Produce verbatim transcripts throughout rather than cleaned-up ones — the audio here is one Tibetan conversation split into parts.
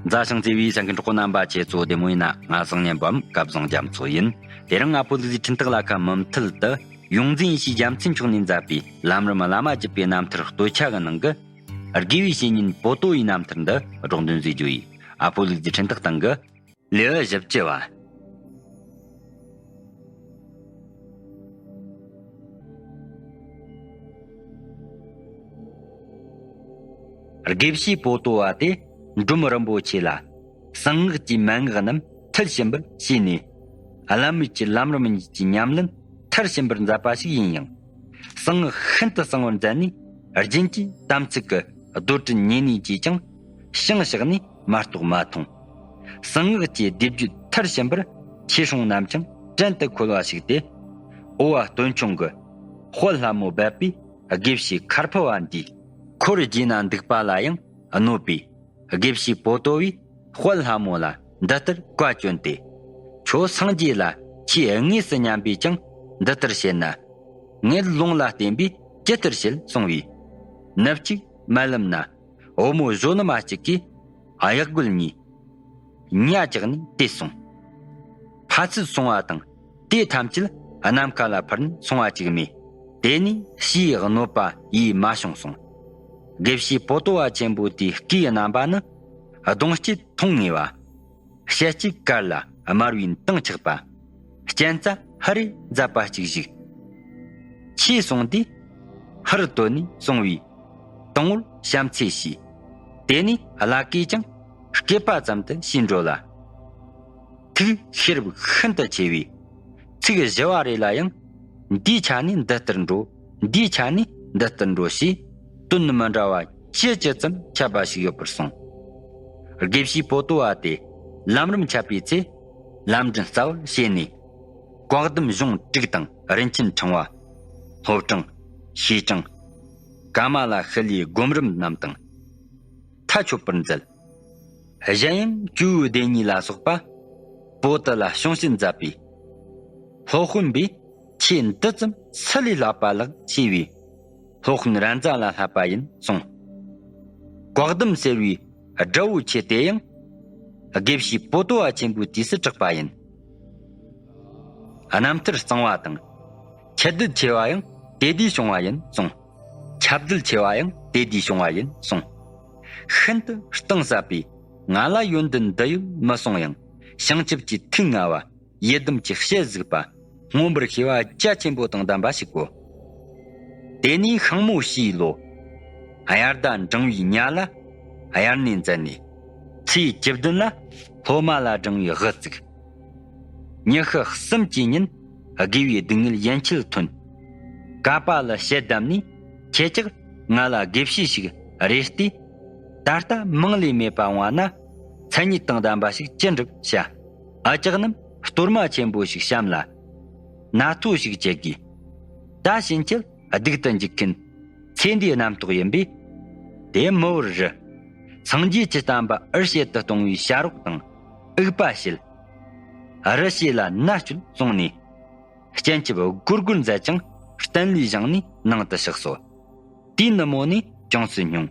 མཛའ་ཞིང་བརྩེ་བའི་གསན་མཁན་གྲོགས་པོ་རྣམ་པ། ཁྱེད་ཚོ་བདེ་མོ་ཡིན་ན། ང་བཟང་ཉན་པའམ་སྐལ་བཟང་རྒྱ་མཚོ་ཡིན། དེ་རིང་ང་ཕོ་ལུག་རྫི་འཕྲིན་སྟེགས་ལ་ཁ་མུ་མཐུད་དུ་ཡོངས་འཛིན་ཡེ་ཤེས་རྒྱལ་མཚན་མཆོག་ནས་མཛད་པའི་ལམ་རིམ་བླ་མ་བརྒྱུད་པའི་རྣམ་ཐར་སྟོད་ཆ་གི་ནང་གི་དགེ་བའི་བཤེས་གཉེན་པོ་ཏོ་ཡི་རྣམ་ཐར་འདི་སྒྲོག་འདོན་མཛད་རྒྱུ་ཡིན། ཨ་ཕོ་ལུག་རྫི་འཕྲིན་སྟེགས་སྟེང་གི་ལེའུ་བཞི་བཅུ་བ། དགེ་བཤེས་པོ་ཏོ་བ་དེ་འབྲོམ་རིན་པོ་ཆེ་ལ་གསང་སྔགས་ཀྱི་མན་ངག་རྣམས་མཐིལ་ཕྱིན་པར་བྱས་ནས། བླ་མེད་ཀྱི་ལམ་རིམ་གཉིས་ཀྱི་ཉམས་ལེན་མཐར་ཕྱིན་པར་མཛད་པ་ཞིག་ཡིན་ཡང་། གསང་སྔགས་ཤིན་ཏུ་གསང་བར་མཛད་ནས། རྒྱུན་གྱི་དམ་ཚིག་གི་རྡོར་དྲིལ་ཉེ་གནས་ཀྱིས་ཀྱང་ཤིང་བཤགས་ནས་མ་གཏོགས་མ་མཐོང་། གསང་སྔགས་ཀྱི་སྡེ་བརྒྱད་མཐར་ཕྱིན་པར་ཆོས་སྲུང་རྣམས་ཀྱང་བྲན་དུ་འཁོལ་བ་ཞིག་སྟེ། ཨོ་བ་སྟོན་ཆུང་གི་དཔལ་ལྷ་མོ་སྦས་པའི་དགེ་བཤེས་མཁར་ཕུ་བ་འདིའི་འཁོར་རྒྱས་ན་འདུག་པ་ལ་ཡང་གནོད་པས། དགེ་བཤེས་པོ་ཏོ་བས་དཔལ་ལྷ་མོ་ལ་འདི་ལྟར་བཀའ་བཀྱོན་ཏེ། ཁྱོད་སངས་རྒྱས་ལ་ཆེས་དངོས་སུ་མཉམ་པས་ཀྱང་འདི་ལྟར་བྱེད་ན། ངེད་ལུང་ལ་བརྟེན་པས་ཇི་ལྟར་བྱེད་གསུང་བས། ནུབ་གཅིག་མལ་ལམ་ན་བུ་མོ་གཞོན་ནུ་མ་གཅིག་གིས་གཡག་རྒོད་གཉིས་ཉ་བཅག་ནས་བལྟས་སོང་། ཕ་ཚུལ་སོང་བ་དང་། དེ་ཐམས་ཅད་ནམ་མཁའ་ལ་འཕུར་ནས་སོང་བ་ཅིག་མེད། དེ་ནས་ཕྱིའི་གནོད་པ་ཡེ་མ་བྱུང་གསུངས། དགེ་བཤེས་པོ་ཏོ་བ་ཆེན་པོ་དེའི་སྐུའི་རྣམ་པ་ནི་གདོང་སྐྱེས་མཐོང་ངེས་པ། ཞལ་གཅིག་དཀར་ལ་དམར་བའི་མདངས་ཆགས་པ། སྤྱན་རྩ་ཧ་རེ་མཛད་པ་ཅིག་བཞུགས། ཆོས་གསུངས་དུས་ཧར་བཏོན་ནས་གསུང་བས། དང་པོར་བྱམས་བརྩེ་བྱས། དེ་ནས་བླ་གས་ཀྱང་སྐེད་པ་ཙམ་དུ་ཕྱིན་འགྲོ་ལ། ཐུགས་ཤེས་རབ་ཤིན་ཏུ་ཆེ་བས། ཚིག་བཞི་བ་རེ་ལ་ཡང་། འདིའི་ཆ་ནས་འདི་ལྟར་འགྲོ། འདིའི་ཆ་ནས་འདི་ལྟར་འགྲོ་ཞེས་དོན་མི་འདྲ་བ་ཅི་ཅི་ཙམ་ཁྱབ་པ་ཞིག་ཡོད་པར་གསུངས། དགེ་བཤེས་པོ་ཏོ་བ་དེ་ལམ་རིམ་འཆད་པའི་ཚེ། ལམ་འདྲེན་རྩ་བར་བྱས་ནས། བཀའ་གདམས་གཞུང་དྲུག་དང་རིན་ཆེན་ཕྲེང་བ། སློབ་སྤྲིང་། ཤེས་སྤྲིང་། ཀ་མ་ལ་ཤི་ལའི་སྒོམ་རིམ་རྣམས་དང་མཐའ་ཆོད་པར་མཛད། གཞན་ཡང་ཇོ་བོའི་སྡེ་གཉིས་ལ་སོགས་པ་པོ་ཏི་ལ་གཤོང་བྱེད་མཛད་པས། སློབ་དཔོན་པས་ཆོས་འདི་ཙམ་སུ་ལས་ལྷག་པ་ལགས་ཞེས་པས། སློབ་དཔོན་ར་མཛའ་ལ་ལྷག་པ་ཡིན་གསུངས། བཀའ་གདམས་ཟེར་བའི་དགྲ་བོའི་ཆོས་དེ་ཡང་དགེ་བཤེས་པོ་ཏོ་བ་ཆེན་པོའི་དུས་སུ་གྲགས་པ་ཡིན། རྣམ་ཐར་གཙང་བ་དང་། ཁྱད་ལྡན་ཆེ་བ་ཡང་དེ་དུས་བྱུང་བ་ཡིན་གསུངས། ཁྱབ་གདལ་ཆེ་བ་ཡང་དེ་དུས་བྱུང་བ་ཡིན་གསུངས། ཤིན་ཏུ་གཏིང་ཟབ་པས་ང་ལ་ཡོན་ཏན་འདི་ཡོད་མི་གསུང་ཡང་། བྱང་ཆུབ་ཀྱི་ཐུགས་མངའ་བ། ཡི་དམ་གྱི་ཞལ་གཟིགས་པ། མངོན་པར་ཤེས་པ་རྒྱ་ཆེན་པོ་དང་ལྡན་པ་ཞིག་གོ། དེ་ནས་ཤིང་མོ་བྱའི་ལོ། དབྱར་ཟླ་འབྲིང་བའི་ཉ་ལ་དབྱར་གནས་མཛད་ནས། ཚེས་བཅུ་བདུན་ལ་སློབ་མ་ལ་སྦྲང་བའི་དབུ་བཙུགས། ཉི་ཤུ་གསུམ་གྱི་ཉིན་དགེ་བའི་སྡུག་བསྔལ་ཡན་ཆད་ཐོན། ཀ་པ་ལ་ཞལ་གདམས་ནས། ཁྱེད་ཅག་ང་ལ་དགེ་བཤེས་ཤིག་རེ་ལྟོས། ད་ལྟ་མིང་ལས་མེད་པ་འོང་བ་ན། མཚན་ཉིད་དང་ལྡན་པ་ཞིག་ཅི་འགྲུབ་བྱ། འུ་ཅག་རྣམས་གཏོར་མ་ཆེན་པོ་ཞིག་བཤམས་ལ། ན་ཐོ་ཞིག་བཅད་དགོས། ད་ཕྱིན་ཆད་སྡིག་ཏུ་འཇུག་མཁན་ཚེ་འདིའི་རྣམ་རྟོག་ཡིན་པས། དེ་མི་བོར་རི། སངས་རྒྱས་ཀྱི་བསྟན་པ་འུར་བྱེད་དུ་གཏོང་བའི་བྱ་རོག་དང་འུག་པ་བྱེད། རི་བྱེད་ལ་མནར་གཅོད་གསུངས་ནས། སྤྱན་ཆབ་སྒོར་སྒོར་མཛད་ཅིང་སྟན་ལས་བཞེངས་ནས་ནང་དུ་གཤེགས་སོ། དེའི་ནུབ་མོ་ནས་ཅུང་ཟད་སྙུང་།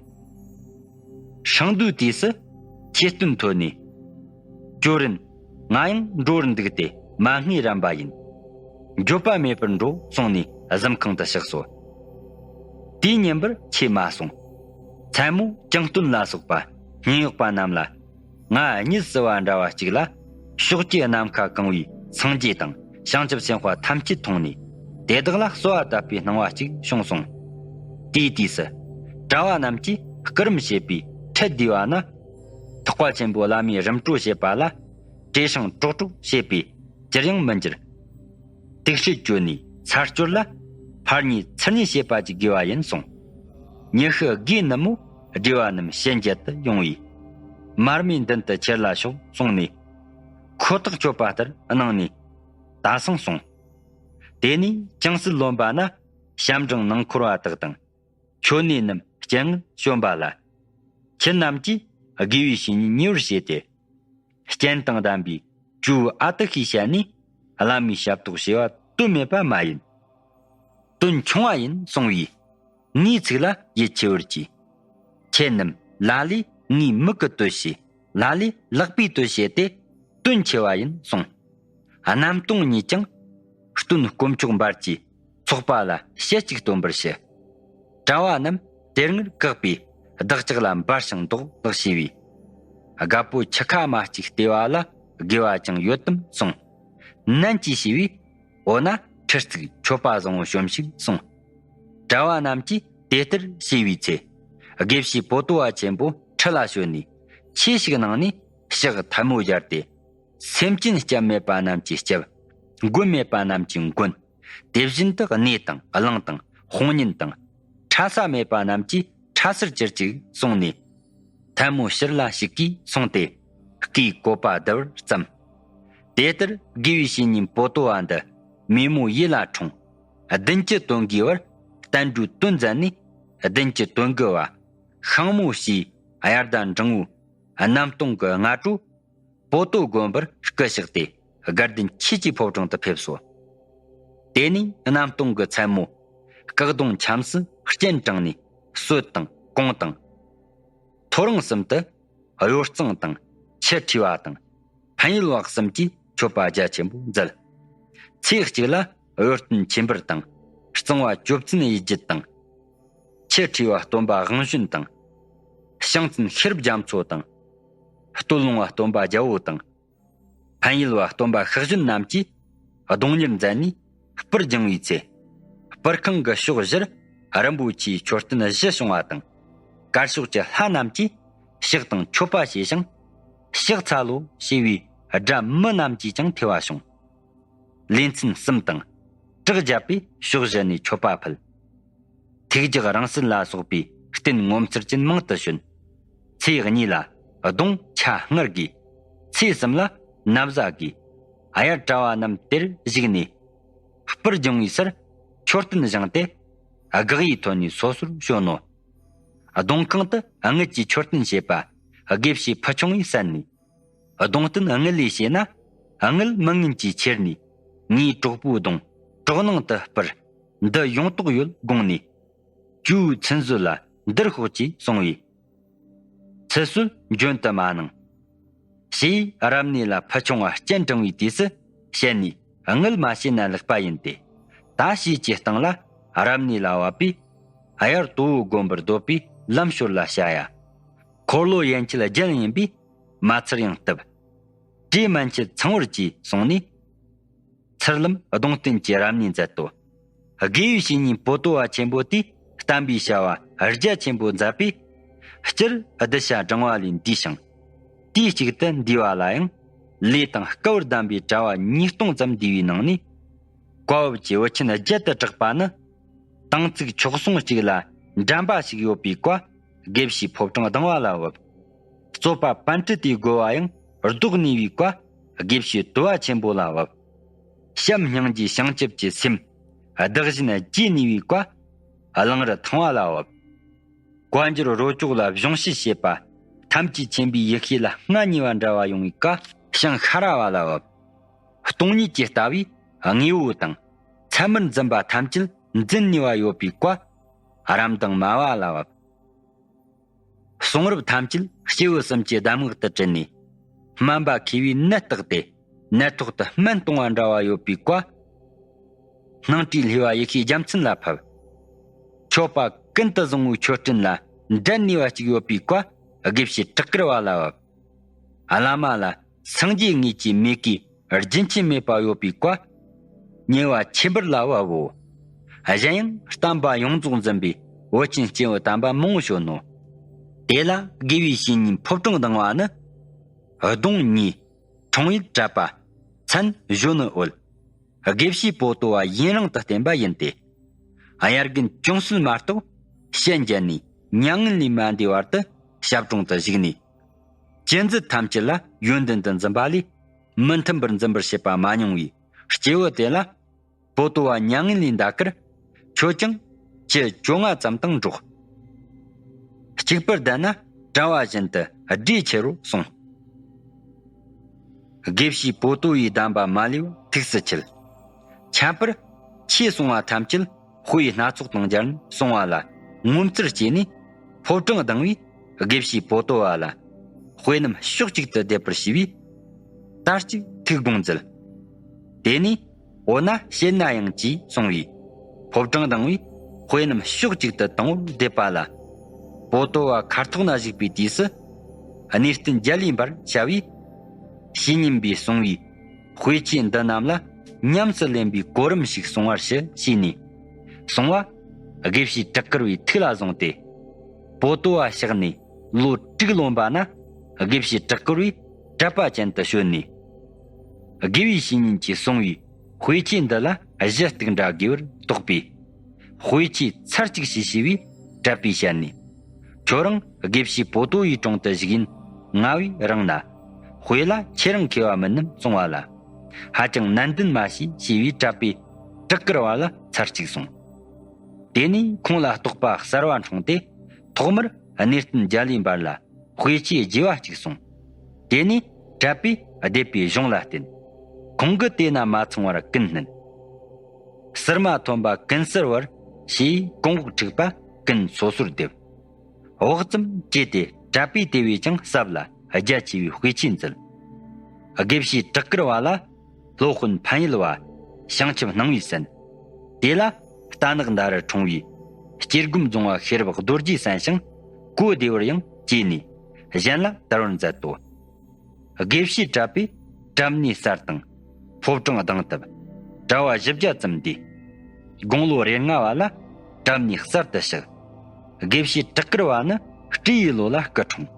ཧྲང་དུས་དུས་སུ་ཆེ་སྟོན་ཐོན་ནས། ཅོ་རིན། ང་ཡང་འགྲོ་བར་འདུག་སྟེ་མ་སྔས་རན་པ་ཡིན། འགྱོད་པ་མེད་པར་འགྲོ་གསུངས་ནས་གཟིམ་ཁང་དུ་གཤེགས་སོ། དེའི་ཉིན་པར་ཆོས་མ་གསུངས། མཚན་མོ་ཀྱང་སྟོན་ལ་སོགས་པ་སྙིང་གཡོག་པ་རྣམས་ལ། ང་གཉིད་སྲིད་པ་འདྲ་བ་ཅིག་ལ། ཕྱོགས་ཀྱི་ནམ་མཁའ་གང་བའི་སངས་རྒྱས་དང་བྱང་ཆུབ་སེམས་དཔའ་ཐམས་ཅད་མཐོང་ནས། དེ་དག་ལ་གསོལ་བ་བཏབ་པའི་སྣང་བ་ཅིག་བྱུང་གསུངས། དེའི་དུས་སུ་གྲྭ་བ་རྣམས་ཀྱིས་སྐུ་རིམ་བྱེད་པའི་ཁྲིད་བསྡུས་པ་ན། ཐེག་པ་ཆེན་པོའི་བླ་མའི་རིམ་གྲོ་བྱེད་པ་ལ། བྲེ་ཤིང་ཀྲོག་ཀྲོག་བྱེད་པས་ཅིར་ཡང་མི་འགྱུར། དུག་ཤེད་བཅོས་ནས་ཚར་གཅོད་ལ། ཕར་ཉལ་ཚུར་ཉལ་བྱེད་པ་ཅིག་དགོས་པ་ཡིན་གསུངས། ཉི་ཤུ་དགུའི་ནུབ་མོ་བགྲེས་པ་རྣམས་ཞལ་མཇལ་དུ་ཡོང་བས། མར་མེའི་མདུན་དུ་ཁྱེར་ལ་ཤོག་གསུངས་ནས། ཁོ་ཐག་ཆོད་པ་ལྟར་གནང་ནས་ད་སོང་གསུངས། དེ་ནས་ཅང་སྲིད་ལོན་པ་ན་ཞབས་འབྲིང་ནང་འཁོར་བ་དག་དང་། མཆོད་གནས་རྣམས་སྤྱན་སྔར་བྱོན་པ་ལ། ཁྱེད་རྣམས་ཀྱིས་དགེ་བའི་བཤེས་གཉེན་ཉེ་བར་བྱས་ཏེ། རྐྱེན་དང་ལྡན་པའི་ཇོ་བོ་ཨ་ཏི་ཤའི་ཞལ་ནས་བླ་མའི་ཞབས་ཏོག་བྱས་པ་དོན་མེད་པ་མ་ཡིན། དོན་ཆུང་བ་ཡིན་གསུང་བས། ངའི་ཚིག་ལ་ཡིད་ཆེས་པར་གྱིས། ཁྱེད་རྣམས་ལ་ལས་ངའི་མིག་གི་ལྟོས་ཤིག། ལ་ལས་ལག་པའི་དོན་བྱས་ཏེ་དོན་ཆེ་བ་ཡིན་གསུངས། གནམ་སྟོང་ཉིད་ཀྱང་སྟོན་དཀོན་མཆོག་འབར་གྱིས་ཚོགས་པ་ལ་ཞལ་གཅིག་སྟོན་པར་ཞུ། གྲྭ་བ་རྣམས་དེ་སྔར་བཀག་པའི་བདག་ཅག་ལ་འབར་ཞིང་བཟློག་ལགས་ཞེས་པས། རྒད་པོ་ཁྱི་ཁ་མ་གཅིག་སྟེར་བ་ལ་དགེ་བ་ཅང་ཡོད་དམ་གསུངས། ནན་གྱིས་ཞུས་པས། འོ་ན་ཁྲི་གཙུག་མཆོད་པ་བཟང་བོ་བཤོམས་ཤིག་གསུངས། གྲྭ་བ་རྣམས་ཀྱིས་དེ་ལྟར་ཞུས་པའི་ཚེ། དགེ་བཤེས་པོ་ཏོ་བ་ཆེན་པོ་ཁྲི་ལ་བྱོན་ནས་ཆོས་ཤིག་གནང་ནས་ཕྱག་ཐལ་མོ་སྦྱར་ཏེ། སེམས་ཅན་སྐྱབས་མེད་པ་རྣམས་ཀྱི་སྐྱབས། མགོན་མེད་པ་རྣམས་ཀྱི་མགོན། དེ་བཞིན་དུ་གནས་དང་གླིང་དང་དཔུང་གཉེན་དང་ཕྲ་ས་མེད་པ་རྣམས་ཀྱི་ཕྲ་སར་གྱུར་ཅིག་གསུངས་ནས། ཐལ་མོ་ཕྱིར་ལ་ཞིག་གིས་གསུངས་ཏེ། སྐུའི་བཀོད་པ་བསྡུ་བར་བརྩམས། དེ་ལྟར་དགེ་བའི་བཤེས་གཉེན་པོ་ཏོ་བ་འདི་མེས་མོ་ཡིད་ལ་འཁྲུངས། བདུན་ཅུ་དོན་དགུའི་བར་བསྟན་འགྲོའི་དོན་མཛད་ནས། བདུན་ཅུ་དོན་དགུ་བ་ཤིང་མོ་ཞེས་དབྱར་ཟླ་འབྲིང་བོའི་གནམ་སྟོང་གི་སྔ་དྲོ། པོ་ཏོ་དགོན་པར་སྐུ་གཤེགས་ཏེ། དགའ་ལྡན་ཆོས་ཀྱི་ཕོ་བྲང་དུ་ཕེབས་སོ། དེ་ནས་གནམ་སྟོང་གི་མཚན་མོ། སྐག་གདོང་ཁྱམས་སུ་སྤྱན་དྲངས་ནས་གསོལ་དང་གུང་དང་། ཐོ་རངས་གསུམ་དུ་གཡོ་གཙང་དང་ཆུ་ཁྲིས་པ་དང་ཕན་ཡུལ་བ་གསུམ་གྱིས་མཆོད་པ་རྒྱ་ཆེན་པོ་མཛད། ཚེས་གཅིག་ལ་གཡོ་སྟོན་ཆོས་འབུལ་དང་གཙང་བ་ཅོ་བཙུན་ཡིད་བརྒྱུད་དང་། ཆུ་ཁྲིས་པ་སྟོན་པ་དབང་གཞོན་དང་། ཤིང་བཙུན་ཤེས་རབ་རྒྱ་མཚོ་དང་། སྟོད་ལུང་བ་སྟོན་པ་རྒྱལ་པོ་དང་། ཕན་ཡུལ་བ་སྟོན་པ་ཤེས་གཞོན་རྣམས་ཀྱིས་གདོང་གཉེར་མཛད་ནས་སྤུར་སྦྱང་བའི་ཚེ། སྤུར་ཁང་གི་ཕྱོགས་བཞིར་རིན་པོ་ཆེའི་མཆོད་རྟེན་བཞི་བྱུང་བ་དང་། དཀར་ཕྱོགས་ཀྱི་ལྷ་རྣམས་ཀྱིས་ཕྱག་དང་མཆོད་པ་བྱས་ཤིང་། ཕྱག་འཚལ་ལོ་ཞེས་པའི་སྒྲ་མི་རྣམས་ཀྱིས་ཀྱང་ཐོས་པ་བྱུང་། ལེ་ཚན་གསུམ་དང་། བྲག་བརྒྱབ་པས་ཕྱོགས་བཞི་ནས་མཆོད་པ་ཕུལ། ཐུགས་རྒྱག་རང་སྲིད་ལ་སོགས་པའི་རྟེན་ངོ་མཚར་ཅན་མང་དུ་བྱོན། ཚེས་གཉིས་ལ་གདོང་ཆ་སྔར་དགོས། ཚེས་གསུམ་ལ་ན་བཟའ་དགོས། དབྱར་གྲྭ་བ་རྣམས་དེར་བཞུགས་ནས། སྤུར་སྦྱང་བའི་སར་མཆོད་རྟེན་བཞེངས་ཏེ། དགག་དབྱེའི་ཐོག་ནས་སོ་སོར་བྱོན་ནོ། གདོང་ཁང་དུ་དངུལ་གྱི་མཆོད་རྟེན་བྱེད་པ་དགེ་བཤེས་ཕུ་ཆུང་བས་གསན་ནས། གདོང་རྟེན་དངུལ་ལས་བྱས་ན་དངུལ་མི་ངན་གྱིས་ཁྱེར་ནས་ངའི་གྲོགས་པོའི་གདོང་གྲོག་ནང་དུ་སྤུར། འདི་ཡོང་དོགས་ཡོད་དགོངས་ནས། ཇོའུ་ཚུན་བཟོད་ལ་འདིར་ཤོག་ཅེས་གསུངས་པས། ཚུལ་སྲོལ་འཇོན་དུ་མ་གནང་། ཞེས་རབ་གནས་ལ་ཕུ་ཆུང་བ་སྤྱན་དྲངས་པའི་དུས་སུ་བཤད་ནས་དངུལ་མ་བྱིན་ན་ལེགས་པ་ཡིན་ཏེ། ད་ཞེས་ཀྱི་སྟེང་ལ་རབ་གནས་ལ་བབས་པས། དབྱར་དོ་བོ་དགོན་པར་སྡོད་པའི་ལམ་ཞོར་ལ་བྱ་ཡ། འཁོར་ལོ་ཡན་ཆད་རྒྱན་ཡིན་པས་མ་ཚར་ཡང་བཏུབ། བྲེ་མན་ཆད་ཚང་བར་གྱིས་གསུངས་ནས། ཚུར་ལམ་གདོང་བསྟན་གྱི་རབ་གནས་མཛད་དོ། དགེ་བའི་བཤེས་གཉེན་པོ་ཏོ་བ་ཆེན་པོ་དེས་བསྟན་པའི་བྱ་བ་རྒྱ་ཆེན་པོ་མཛད་པས། སྤྱིར་གདུལ་བྱ་བགྲང་བ་ལས་འདས་ཤིང་། དུས་གཅིག་ཏུ་འདུས་པ་ལ་ཡང་ལས་དང་སྐལ་བར་ལྡན་པའི་གྲྭ་བ་ཉིས་སྟོང་ཙམ་འདུས་པའི་ནང་ནས། བཀའ་བབས་ཀྱི་བུ་ཆེན་བརྒྱད་དུ་གྲགས་པ་ནི། དང་ཚིག་ཆོག་གསུང་གཅིག་ལ་འགྲན་པ་ཞིག་ཡོད་པའི་བཀའ་དགེ་བཤེས་ཕོ་བྲང་ལྡང་བ་ལ་བབས། རྩོད་པ་པཎ་ཏི་ཏའི་རྒོལ་བ་ཡང་ལྡོག་ནུས་པའི་བཀའ་དགེ་བཤེས་དུལ་བ་ཆེན་པོ་ལ་བབས། བྱམས་སྙིང་རྗེའི་བྱང་ཆུབ་ཀྱི་སེམས་བདག་བཞིན་རྒྱས་ནུས་པའི་བཀའ་གླང་རི་ཐང་བ་ལ་བབས། བཀའ་འགྱུར་རོ་ཅོག་ལ་གཞུང་བཤད་བྱེད་པ་ཐམས་ཅད་མཁྱེན་པའི་ཡེ་ཤེས་ལ་མངའ་བརྙེས་པ་འདྲ་བ་ཡོང་བའི་བཀའ་ཞིང་ཤ་ར་བ་ལ་བབས། སྟོང་ཉིད་ཀྱི་ལྟ་བས་དངོས་པོ་དང་ཚད་མར་འཛིན་པ་ཐམས་ཅད་འཛིན་ནུས་པ་ཡོད་པའི་བཀའ་རམ་དང་མ་བ་ལ་བབས། གསུང་རབ་ཐམས་ཅད་སྐྱེས་བུ་གསུམ་གྱི་གདམས་ངག་ཏུ་དྲིལ་ནས། སྨན་པ་མཁས་པས་ནད་བརྟག་སྟེ་ནད་ཐོག་ཏུ་སྨན་གཏོང་བ་འདྲ་བ་ཡོད་པའི་བཀའ། སྣང་བཀྲིས་ལྷེ་བ་ཡེ་ཤེས་རྒྱལ་མཚན་ལ་ཕབ། མཆོད་པ་ཀུན་ཏུ་བཟང་བོའི་མཆོད་སྤྲིན་ལ་འགྲན་ནུས་པ་གཅིག་ཡོད་པའི་བཀའ་དགེ་བཤེས་བྲག་དཀར་བ་ལ་བབས། བླ་མ་ལ་སངས་རྒྱས་དངོས་ཀྱི་མིག་གིས་རྒྱུན་ཆད་མེད་པ་ཡོད་པའི་བཀའ། ཉེ་བ་ཆོས་འབུལ་ལ་བབ་བོ། གཞན་ཡང་བསྟན་པ་ཡོངས་རྫོགས་འཛིན་པའི་བོད་ཆེན་སྐྱེས་བུ་དམ་པ་མང་བོ་བྱོན་ནོ། དེ་ལ་དགེ་བའི་བཤེས་གཉེན་ཕོ་བྲང་ལྡང་བ་ནི། གདོང་ཉེ། འཁྲུངས་ཡུལ་གྲྭ་པ། མཚན་གཞོན་ནུ་འོད། དགེ་བཤེས་པོ་ཏོ་བ་ཡུན་རིང་དུ་བསྟེན་པ་ཡིན་ཏེ། དབྱར་དགུན་ཅུང་ཟད་མ་གཏོགས་ཞལ་མཇལ་ནས་མྱ་ངན་ལས་མ་འདས་བར་དུ་ཞབས་དྲུང་དུ་བཞུགས་ནས། ཅི་མཛད་ཐམས་ཅད་ལ་ཡོན་ཏན་དུ་འཛིན་པ་ལས་མི་མཐུན་པར་འཛིན་པར་བྱེད་པ་མ་མྱོང་བའི་སྐྱེས་བུ་དེ་ལ། པོ་ཏོ་བ་མྱ་ངན་ལས་འདའ་ཁར་ཁྱོད་ཀྱང་ཁྱི་བཅོ་ལྔ་ཙམ་དང་འགྲོགས། གཅིག་པུར་བསྡད་ན་གྲྭ་བ་བཞིན་དུ་བགྲེས་ཁྱེར་རོ་གསུངས། དགེ་བཤེས་པོ་ཏོ་བའི་གདམས་པ་མ་ལུས་པ་ཐུགས་སུ་ཆུད། ཁྱད་པར་ཆོས་གསུང་བ་ཐམས་ཅད་དཔེ་སྣ་ཚོགས་དང་སྦྱར་ནས་གསུང་བ་ལ་ངོ་མཚར་སྐྱེས་ནས་ཕོ་བྲང་ལྡང་བས་དགེ་བཤེས་པོ་ཏོ་བ་ལ། དཔེ་རྣམས་ཕྱོགས་གཅིག་ཏུ་བསྡེབས་པར་བྱས་པས། ད་ཅིག་ཐུགས་དགོངས་མཛད། དེ་ནས་འོ་ན་བྱེད་ན་ཡང་ཅེས་གསུང་བས། ཕོ་བྲང་ལྡང་བས་དཔེ་རྣམས་ཕྱོགས་གཅིག་ཏུ་དང་པོར་བསྡེབས་པ་ལ། པོ་ཏོ་བ་མཁར་ཐོག་ན་བཞུགས་པའི་དུས་སུ། གནས་བརྟན་རྒྱལ་ལུས་འབར་བྱ་བས། བཤེས་གཉེན་པས་གསུང་བས། དཔེ་ཆོས་འདི་རྣམས་ལ་ཉམས་སུ་ལེན་པའི་གོ་རིམ་ཞིག་གསུང་བར་ཞུ་ཞེས་ནས། གསུང་བ་དགེ་བཤེས་བྲག་དཀར་བའི་ཐུགས་ལ་བཟུང་སྟེ། པོ་ཏོ་བ་གཤེགས་ནས་ལོ་དྲུག་ལོན་པ་ན། དགེ་བཤེས་བྲག་དཀར་བས་གྲྭ་པ་ཅན་དུ་བྱོན་ནས། དགེ་བའི་བཤེས་གཉེན་གྱིས་གསུང་བའི་དཔེ་ཆོས་འདི་ལ་གཞི་གཏུག་འདྲ་དགོས་པར་རྟོགས་པས། དཔེ་ཆོས་ཚར་གཅིག་ཞུས་ཞེས་པས་གྲྭ་པས་བཤད་ནས། ཁྱོད་རང་དགེ་བཤེས་པོ་ཏོ་ཡི་དྲུང་དུ་བཞུགས་ཡིན། ང་བས་རིང་ན། དཔེ་ལ་ཁྱེད་རང་མཁས་པ་མིན་ནམ་གསུང་བ་ལ། ཧ་ཅང་ནན་ཏན་མ་བྱས་ཞེས་པས་གྲྭ་པས་བྲག་དཀར་བ་ལ་ཚར་གཅིག་གསུངས། དེ་ནས་ཁོང་ལ་རྟོགས་པ་གསར་བ་འཁྲུངས་ཏེ། ཐོག་མར་གནས་བརྟན་རྒྱལ་ལུས་འབར་ལ་དཔེ་ཆོས་རྒྱས་པ་གཅིག་གསུངས། དེ་ནས་གྲྭ་པས་སྡེ་པའི་གཞུང་ལ་བསྟན། ཁོང་གིས་དེ་ན་མ་ཚང་བར་ཀུན་བསྣན། ཟུར་མ་ཐོན་པ་ཀུན་གསལ་བར་ཞེས་གོང་འོག་འཁྲིགས་པ་ཀུན་སོ་སོར་བསྡེབས། བག་ཙམ་བཅད་དེ་གྲྭ་པས་དེ་བས་ཀྱང་ཟབ་ལ་རྒྱ་ཆེ་བའི་དཔེ་ཆོས་མཛད། དགེ་བཤེས་བྲག་དཀར་བ་ལ་སློབ་དཔོན་ཕན་ཡུལ་བ་བྱང་ཆུབ་སྣང་བས་གསན། དེ་ལ་རྟ་ནག་མདའ་རུ་འཁྲུངས་པའི་སྐྱེ་སྒོམ་རྫོང་བ་ཤེས་རབ་རྡོ་རྗེས་གསན་ཞིང་གོ་བདེ་བར་ཡང་བཅས་ནས་གཞན་ལ་དར་བར་མཛད་དོ། དགེ་བཤེས་གྲྭ་པས་གྲབས་ནས་གསར་དང་ཕོ་བྲང་ལྡང་སྟབས་གྲྭ་བ་བཞི་བརྒྱ་ཙམ་འདུས། དགུང་ལོ་རེ་ལྔ་བ་ལ་གྲབས་ནས་གསར་དུ་གཤེགས། དགེ་བཤེས་བྲག་དཀར་བ་ནི་སྤྲེའུ་ཡི་ལོ་ལ་སྐུ་འཁྲུངས།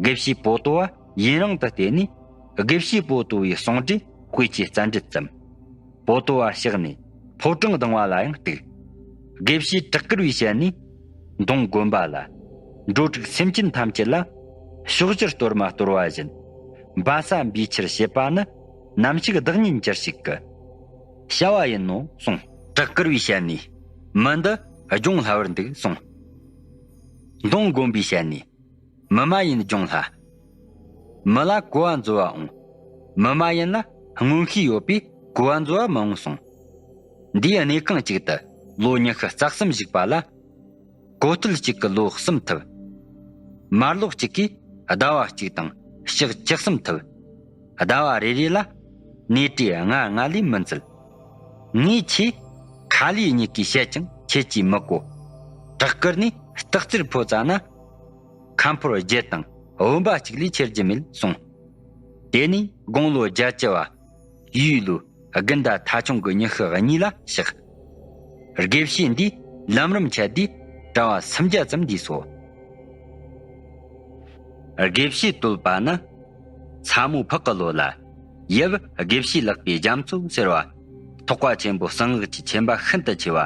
དགེ་བཤེས་པོ་ཏོ་བ་ཡུན་རིང་དུ་བསྟེན་ནས་དགེ་བཤེས་པོ་ཏོ་བའི་གསུང་སྒྲོས་དཔེ་ཆོས་རྩ་འགྲེལ་བརྩམས། པོ་ཏོ་བ་གཤེགས་ནས་ཕོ་བྲང་ལྡང་བ་ལ་ཡང་གཏུགས། དགེ་བཤེས་བྲག་དཀར་བའི་ཞལ་ནས། མདོ་མགོན་པ་ལ། འགྲོ་དྲུག་སེམས་ཅན་ཐམས་ཅད་ལ། ཕྱོགས་བཅུར་གཏོར་མ་གཏོར་བ་བཞིན། སྦ་ས་འབུལ་ཕྱིར་བྱེད་པ་ནི། ནམ་ཞིག་བདག་ཉིད་འགྱུར་ཞིག་གི། བྱ་བ་ཡིན་ནོ་གསུངས། བྲག་དཀར་བའི་ཞལ་ནས། མི་འདི་སྦྱོང་སླ་བར་འདུག་གསུངས། མདོ་མགོན་པོའི་ཞལ་ནས། མི་མ་ཡིན་སྦྱོང་སླ། མི་ལ་གོ་བ་འཛོལ་བ་འོང་། མི་མ་ཡིན་ལ་མངོན་ཤེས་ཡོད་པས་གོ་བ་འཛོལ་བ་མི་འོང་གསུངས། འདིའི་གནས་ཁང་གཅིག་ཏུ་ལོ་ཉི་ཤུ་རྩ་གསུམ་བཞུགས་པ་ལ། གོ་ཐོས་གཅིག་གིས་ལོ་གསུམ་ཐུབ། མར་ལོག་གཅིག་གིས་ཟླ་བ་གཅིག་དང་ཞག་བཅུ་གསུམ་ཐུབ། ཟླ་བ་རེ་རེ་ལ་ནས་དྲས་ལྔ་ལྔ་ལས་མི་འཛིན། ངས་ཁྱེད་ཁ་ལས་མྱུ་གུ་བཤད་ཀྱང་ཁྱེད་ཀྱིས་མི་གོ། བྲག་དཀར་ནས་སྟག་རྩེར་འཕོ་ཙ་ན། ཁམ་ཕོར་བརྒྱད་དང་བུམ་པ་གཅིག་ལས་ཁྱེར་རྒྱུ་མེད་གསུངས། དེ་ནས་དགུང་ལོ་བརྒྱད་ཅུ་བ་ཡུལ་ལོ་དགུན་ཟླ་ཐ་ཆུང་གི་ཉི་ཤུ་གཉིས་ལ་གཤེགས། དགེ་བཤེས་འདིས་ལམ་རིམ་འཆད་དུས་གྲྭ་བ་སུམ་བརྒྱ་ཙམ་འདུས་སོ། དགེ་བཤེས་བསྟོད་པ་ནི། ཚ་མོ་ཕག་གི་ལོ་ལ། ཡབ་དགེ་བཤེས་ལགས་པའི་རྒྱ་མཚོ་ཟེར་བ། ཐེག་པ་ཆེན་པོ་གསང་སྔགས་ཀྱི་མཁྱེན་པ་ཤིན་ཏུ་ཆེ་བ།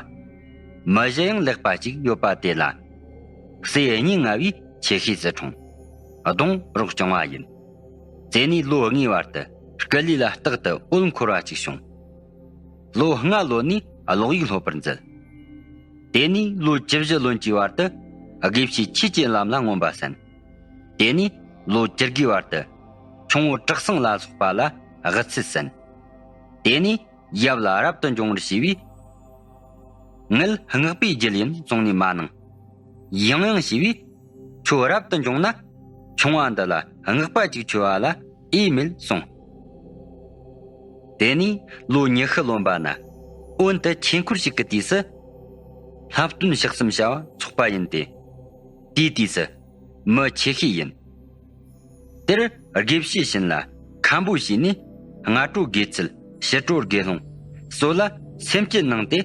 མི་གཞི་ཡང་ལེགས་པ་ཅིག་ཡོད་པ་དེ་ལ། སྲས་སྙིང་ལྔ་བའི་ཆེ་ཤོས་སུ་འཁྲུངས། གདོང་རོག་སྐྱོང་བ་ཡིན། དེ་ནས་ལོ་ལྔའི་བར་དུ་སྐུ་ལུས་ལ་རྟག་ཏུ་འོད་འཁོར་བ་ཅིག་བྱུང་། ལོ་ལྔ་ལོན་ནས་ཀློག་ཡིག་སློབ་པར་མཛད། དེ་ནས་ལོ་བཅུ་བཞི་ལོན་གྱི་བར་དུ་དགེ་བཤེས་ཆོས་ཀྱི་ལམ་ལ་མངོན་པ་གསན། དེ་ནས་ལོ་བཅུ་དགུའི་བར་དུ་ཁྱུང་པོ་བྲག་སྲང་ལ་སོགས་པ་ལ་དབུ་ཚད་གསན། དེ་ནས་ཡབ་ལ་རབ་ཏུ་འབྱུང་བར་བྱས་པས། ངེད་སྔགས་པའི་རྒྱུད་ཡིན་གསུངས་ནས་མ་གནང་། ཡང་ཡང་བྱས་པས། ཁྱོད་རབ་ཏུ་འབྱུང་ན་ཁྱུང་པ་འདི་ལ་སྔགས་པ་ཅིག་འཆོལ་བ་ལ་འོས་མེད་གསུངས། དེ་ནས་ལོ་ཉི་ཤུ་ལོན་པ་ན་འོན་དུ་ཆོས་འཁོར་ཞིག་གི་དུས་སུ། ལྷ་སྟོན་ཞག་གསུམ་བྱ་བ་འཚོགས་པ་ཡིན་ཏེ། དེའི་དུས་སུ་མི་ཆེ་ཤོས་ཡིན། དེར་དགེ་བཤེས་བྱིན་ལ་མཁན་པོ་བྱས་ནས་སྔ་དྲོ་དགེ་ཚུལ་ཕྱི་དྲོ་དགེ་སློང་སོགས་ལ་སེམས་བསྐྱེད་གནང་སྟེ།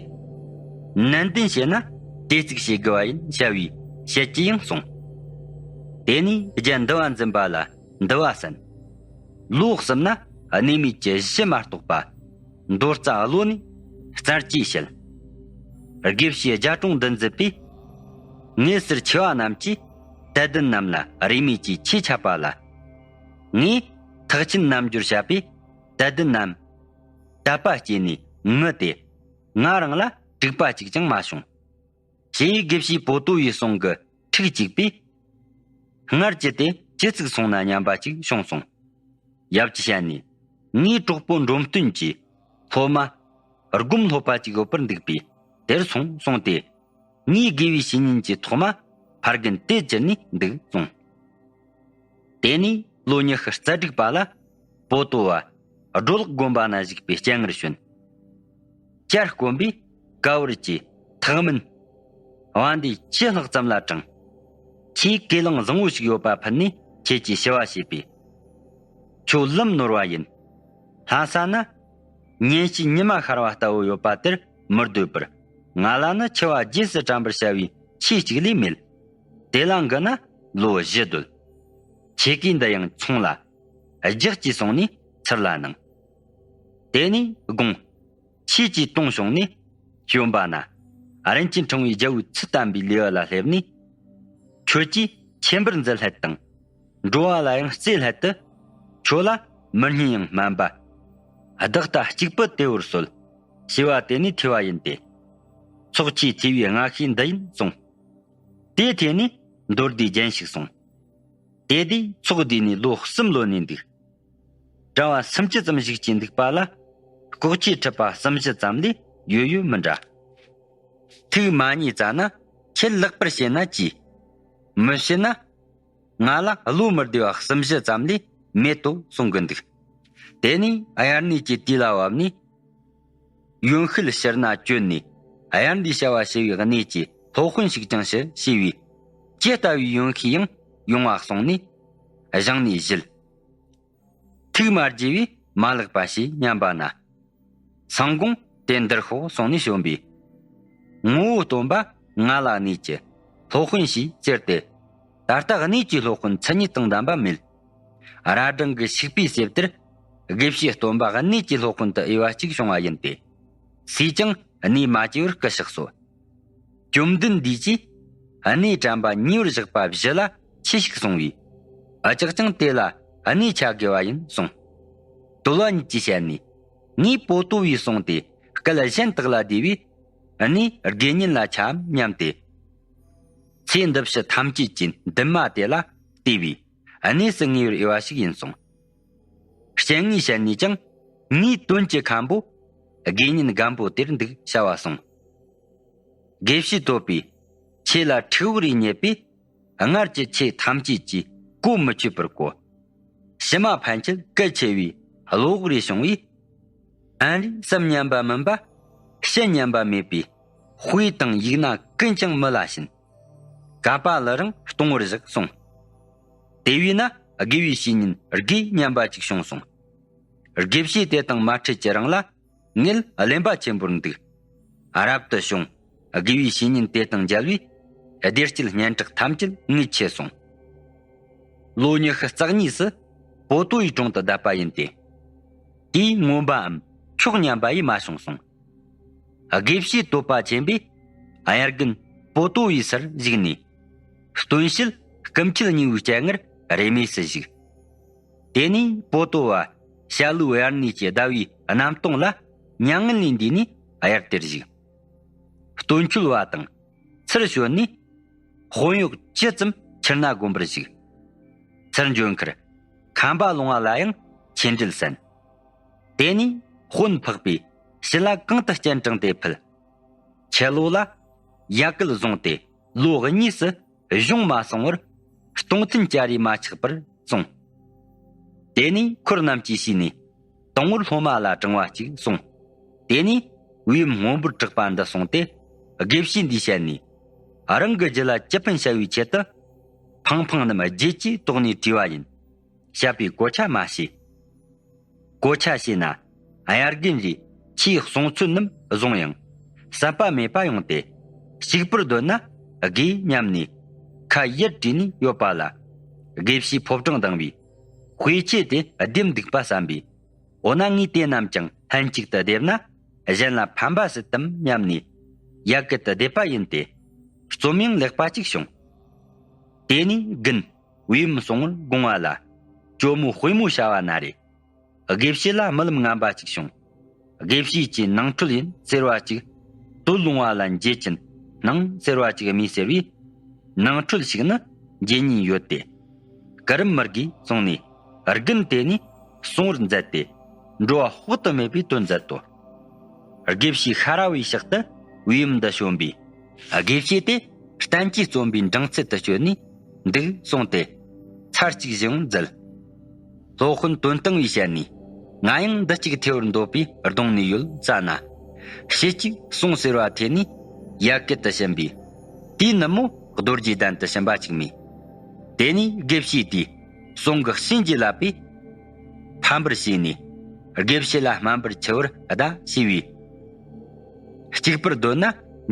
ནན་ཏན་བྱས་ན་དེ་ཙིག་བྱེད་དགོས་པ་ཡིན་བྱ་བའི་ཞལ་གྱིས་ཡང་གསུངས། དེ་ནས་རྒྱ་འདུལ་བ་འཛིན་པ་ལ་འདུལ་བ་གསན། ལོ་གསུམ་ན་གནས་མེད་ཀྱི་གཞི་མ་རྟོགས་པ། མདོ་རྩ་བློ་ནས་རྩར་གྱིས་བཤད། དགེ་བཤེས་རྒྱ་གྲོང་འདི་མཛད་པས། ངེད་སེར་ཆེ་བ་རྣམས་ཀྱིས་དད་ལྡན་རྣམས་ལ་རིས་མེད་ཀྱི་ཆོས་འཆད་པ་ལ། ངས་ཐེག་ཆེན་རྣལ་འབྱོར་བཤད་པས་དད་ལྡན་རྣམས་དད་པ་སྐྱེས་ནས་ངུ་སྟེ། ང་རང་ལ་དཀྲུག་པ་གཅིག་ཀྱང་མ་བྱུང་། ཞེས་དགེ་བཤེས་པོ་ཏོ་ཡི་གསུང་གི་ཁྲིགས་གཅིག་པས། སྔར་གྱི་དེ་ཅི་ཙིག་སོང་ན་སྙམ་པ་ཅིག་བྱུང་སོང་། ཡབ་ཀྱི་ཞལ་ནས། ངའི་གྲོགས་པོ་འབྲོམ་སྟོན་གྱིས་སློབ་མ་སྒོམ་སློབ་པ་ཅིག་ཡོད་པར་འདུག་པས་དེར་སོང་གསུངས་ཏེ། ངའི་དགེ་བའི་བཤེས་གཉེན་གྱི་ཐོག་མ་ཕ་རྒན་དེ་གྱུར་ནས་འདུག་གསུངས། དེ་ནས་ལོ་ཉི་ཤུ་རྩ་དྲུག་པ་ལ་པོ་ཏོ་བ་སྒྲོ་ལག་དགོན་པ་ན་བཞུགས་པའི་སྤྱན་སྔར་བྱོན། བསྐྱར་དཀོན་པས་ཀ་བར་གྱི་ཐག་མིན་བ་འདི་ཅི་ལྷག་ཙམ་ལ་དྲངས། ཁྱེད་གོས་ལེགས་བཟང་བོ་ཞིག་ཡོད་པ་ཕུལ་ནས་ཁྱེད་ཀྱིས་ཞུ་བ་བྱས་པས། ཁྱོད་ལམ་ནོར་བ་ཡིན། ལྷ་ས་ན་ཉིན་ཞིག་ཉི་མ་ཤར་བ་ལྟ་བུ་ཡོད་པ་དེར་མི་སྡོད་པར། ང་ལ་ནི་འཆི་བ་རྗེས་སུ་དྲན་པར་བྱ་བའི་ཆོས་གཅིག་ལས་མེད། དེ་ལ་འགུལ་ན་ལོ་བཞི་སྡོད། ཁྱེད་ཀྱིས་འདི་ཡང་ཚོང་ལ་རྒྱག་ཅེས་གསུངས་ནས་ཚུར་ལ་གནང་། དེ་ནས་དགོངས། ཆོས་ཀྱི་དོང་བྱུང་ནས་བྱོན་པ་ན། རིན་ཆེན་ཕྲེང་བའི་རྒྱལ་པོའི་ཚུལ་བསྟན་པའི་ལེའུ་ལ་སླེབས་ནས། ཁྱོད་ཀྱིས་ཆེན་པོར་མཛད་སླད་དང་། འགྲོ་བ་ལ་ཡང་བརྩེ་སླད་དུ། ཁྱོད་ལ་མི་སྙན་ཡང་སྨན་པ། བདག་ལྟ་གཅིག་པུ་དེ་བོར་གསོལ། ཞེས་པ་དེ་ནས་ཐོས་པ་ཡིན་ཏེ། ཚོགས་ཀྱི་ཐོས་པའི་སྔ་ཤོས་འདི་ཡིན་གསུངས། དེ་ཐོས་ནས་མདོར་བསྡུས་རྒྱན་ཞིག་གསུངས། དེ་དུས་ཚོགས་འདུས་ནས་ལོ་གསུམ་ལོན་ནས་འདུག་གྲྭ་བ་སུམ་ཅུ་ཙམ་བཞུགས་ཀྱིན་འདུག་པ་ལ། ལྐོག་ཆོས་ཁྲིད་པ་གསུམ་བཞི་ཙམ་ལས་ཡོད་ཡོད་མི་འདྲ། ཐུགས་མ་མཉེས་ཙ་ན་ཁྱེད་ལེགས་པར་བཤད་ན་ཅི། མི་བཤད་ན། ང་ལ་བློ་མི་བདེ་བ་གསུམ་བཞི་ཙམ་ལས་མེད་དོ་གསུང་གི་འདུག་དེ་ནས་དབྱར་གནས་ཀྱི་དུས་ལ་བབ་ནས། ཡོན་ཤུལ་ཕྱིར་ན་བསྐྱོད་ནས་དབྱར་འདིའི་བྱ་བ་བྱེད་པའི་གནས་ཀྱི་སློབ་དཔོན་ཞིག་ཀྱང་ཞུ་ཞེས་པས། ཇི་ལྟ་བུའི་ཡོན་ཤུལ་ཡང་ཡོང་བ་གསུངས་ནས་བཞེངས་ནས་བཞུད། ཐུགས་མ་དགྱེས་པས་མ་ལེགས་པ་ཞེས་སྙམ་པ་ན། སང་དགོང་དེ་འདིར་ཤོག་གསུངས་ནས་བྱོན་པས། ངོ་བོ་སྟོན་པ་ང་ལ་གནས་ཀྱི་སློབ་དཔོན་ཞེས་ཟེར་ཏེ། ད་ལྟ་གནས་ཀྱི་སློབ་དཔོན་མཚན་ཉིད་དང་ལྡན་པ་མེད། ར་སྒྲེང་གི་ཤུག་པའི་གསེབ་དེར་དགེ་བཤེས་སྟོན་པ་གནས་ཀྱི་སློབ་དཔོན་དུ་འོས་པ་གཅིག་བྱུང་བ་ཡིན་ཏེ། སུས་ཀྱང་གནས་མ་བཅས་པར་སྐུ་གཤེགས་སོ། བཅོམ་ལྡན་འདས་ཀྱིས་གནས་དྲན་པ་ཉེ་བར་བཞག་པ་བཞི་ལ་ཆོས་ཤིག་གསུངས་པས། ཨ་ཅག་ཀྱང་དེ་ལ་གནས་ཆ་དགོས་པ་ཡིན་གསུངས། དོལ་བ་ཉིད་ཀྱི་ཞལ་ནས། ངས་པོ་ཏོ་བས་གསུངས་ཏེ་སྐད་གཞན་དག་ལ་བདེ་བས་གནས་དགེ་བསྙེན་ལ་འཆའམ་སྙམ་སྟེ། ཚེ་འདི་ཕྱི་ཐམས་ཅད་ཀྱི་འདུན་མ་དེ་ལ་བལྟས་པས་གནས་སུ་ངེས་པར་འོས་པ་ཞིག་ཡིན་གསུངས། སྤྱན་སྔའི་ཞལ་ནས་ཀྱང་ངའི་དོན་གྱི་མཁན་པོ་དགེ་བསྙེན་སྒམ་པོ་དེར་འདུག་བྱ་བ་གསུངས། དགེ་བཤེས་བསྟོད་པས་ཆོས་ལ་འཁྲུལ་བ་རེ་རྙེད་པས། སྔར་གྱི་ཆོས་ཐམས་ཅད་ཀྱིས་གོ་མི་ཆོད་པར་གོ། ཕྱི་མ་ཕན་ཆད་གལ་ཆེ་བའི་བློ་བོགས་རེ་བྱུང་བས། ཨན་རིས་སམ་སྙམ་པ་མིན་པ། ཤི་སྙམ་པ་མེད་པས། དཔེ་དང་ཡིག་སྣ་ཀུན་ཀྱང་མི་ལ་བྱིན། ག་པ་ལ་རང་གཏོང་བར་བཞག་གསུངས། དེ་བས་ན་དགེ་བའི་བཤེས་གཉེན་དགོས་སྙམ་པ་ཅིག་བྱུང་གསུངས། དགེ་བཤེས་དེ་དང་མ་འཕྲད་ཀྱི་རིང་ལ། ངེད་གླེན་པ་ཆེན་པོར་འདུག་རབ་ཏུ་བྱུང་། དགེ་བའི་བཤེས་གཉེན་དེ་དང་མཇལ་བས། བདེ་སྐྱིད་སྙན་གྲགས་ཐམས་ཅད་ངས་ཆེ་སོང་། ལོ་ཉི་ཤུ་རྩ་གཉིས་སུ་པོ་ཏོ་ཡི་དྲུང་དུ་བསྡད་པ་ཡིན་ཏེ། དེའི་མངོན་པའམ་མཆོག་སྙམ་པ་ཡིས་མ་བྱུང་གསུངས། དགེ་བཤེས་བསྟོད་པ་ཆེན་པོས་དབྱར་དགུན་པོ་ཏོ་བའི་སར་བཞུགས་ནས། སྟོན་ཤེལ་སྐུ་མཆེད་གཉིས་པོའི་སྤྱན་སྔར་རེས་མོས་སུ་བཞུགས། དེ་ནས་པོ་ཏོ་བ་ཞྭ་ལུའི་དབྱར་གནས་ཀྱི་ཟླ་བའི་གནམ་སྟོང་ལ་མྱ་ངན་ལས་འདས་ནས་དབྱར་དེར་བཞུགས། སྟོན་ཆོས་བ་དང་ཚུར་བྱོན་ནས་དཔོན་གཡོག་བཅུ་ཙམ་ཁྱེར་ན་དགོན་པར་བཞུགས། ཚུར་འབྱོན་ཁར་ཁམས་པ་ལུང་བ་ལ་ཡང་ཆོས་འབྲེལ་གསན། དེ་ནས་དཔོན་འཕགས་པས་ཞི་ལ་གང་དུ་སྤྱན་དྲངས་ཏེ་ཕུལ། ཁྱི་ལོ་ལ་ཡ་གུལ་བཟུང་སྟེ་ལོ་གཉིས་སུ་གཞུང་མ་སོང་བར་སྟོང་ཐུན་བཅའ་རིས་མ་ཆག་པར་སོང་། དེ་ནས་འཁོར་རྣམས་ཀྱིས་ཞུས་ནས་དང་པོར་སློབ་མ་ལ་དྲང་བ་གཅིག་གསུངས། དེ་ནས་བེའུ་སྔོན་པོར་གྲགས་པ་འདི་གསུངས་ཏེ་དགེ་བཤེས་འདིའི་ཞལ་ནས། རང་གི་རྒྱུད་ལ་ཅི་ཕན་བྱ་བའི་ཆེད་དུ། ཕང་ཕང་རྣམས་བརྗེད་ཀྱིས་དོགས་ནས་བྲིས་པ་ཡིན། བཤད་པའི་གོ་ཆ་མ་བྱས། གོ་ཆ་བྱས་ན་དབྱར་དགུན་རེ་ཆོས་གསུང་ཚུལ་རྣམས་བཟུང་ཡང་ཟད་པ་མེད་པ་ཡོང་སྟེ། གཅིག་པུར་སྡོད་ན་དགོས་སྙམ་ནས་ཁ་ཡར་བྲིས་ནས་ཡོད་པ་ལ། དགེ་བཤེས་ཕོ་བྲང་ལྡང་བས་དཔེ་ཆོས་དེ་བསྡེབས་འདུག་པ་བསམ་པས། འོ་ན་ངས་དེ་རྣམས་ཀྱང་ལྷན་ཅིག་ཏུ་བསྡེབས་ན་གཞན་ལ་ཕན་པ་སྲིད་དམ་སྙམ་ནས་ཡ་གི་ཏུ་བསྡེབས་པ་ཡིན་ཏེ། རྩོམ་ཡང་ལེགས་པ་གཅིག་བྱུང་། དེ་ནས་དགུན་བེའུ་སོང་བར་དགོངས་པ་ལ། ཇོ་མོ་དཔེ་མོ་བྱ་བ་ན་རེ། དགེ་བཤེས་ལ་རྨི་ལམ་ངན་པ་གཅིག་བྱུང་། དགེ་བཤེས་ཀྱིས་ནང་ཁྲོལ་ཡིན་ཟེར་བ་གཅིག་དོལ་ལུང་བ་ལ་འགྱེལ་ཕྱིན་སྣང་ཟེར་བ་གཅིག་རྨིས་ཟེར་བས། ནང་ཁྲོལ་ཞིག་ནི་འགྱེལ་ཉེན་ཡོད་དེ། སྐུ་རིམ་མི་དགོས་གསུངས་ནས་དགུན་དེ་ནས་སོང་བར་མཛད་དེ། འགྲོ་བ་དཔག་ཏུ་མེད་པའི་དོན་མཛད་དོ། དགེ་བཤེས་ཤ་ར་བའི་ཕྱག་ཏུ་བེའུ་འདི་བྱོན་པས། དགེ་བཤེས་དེ་བསྟན་བཅོས་རྩོམ་པའི་འབྲང་ཚད་དུ་བསྐྱོད་ནས་འདུག་གསུངས་ཏེ། ཚར་གཅིག་བཞེངས་མཛད། སློབ་དཔོན་དོན་སྟེང་བའི་ཞལ་ནས། ང་ཡང་འདི་གཅིག་ཐེ་བར་འདོད་པས་གདོང་ནས་ཡོད་ཟ་ན། ཞེ་གཅིག་གསུངས་ཟེར་བ་ཐོས་ནས། ཡ་གི་དུ་ཕྱིན་པས། དེའི་ནུབ་མོ་རྡོ་རྗེ་གདན་དུ་ཕྱིན་པ་གཅིག་མེད། དེ་ནས་དགེ་བཤེས་དེས་གསུང་གི་བྱིན་གྱིས་བརླབས་པས། ཕམ་པར་བྱས་ནས། དགེ་བཤེས་ལ་སྨན་པར་མཆི་བར་གདའ་ཞུས་པས། གཅིག་པུར་འདོད་ན་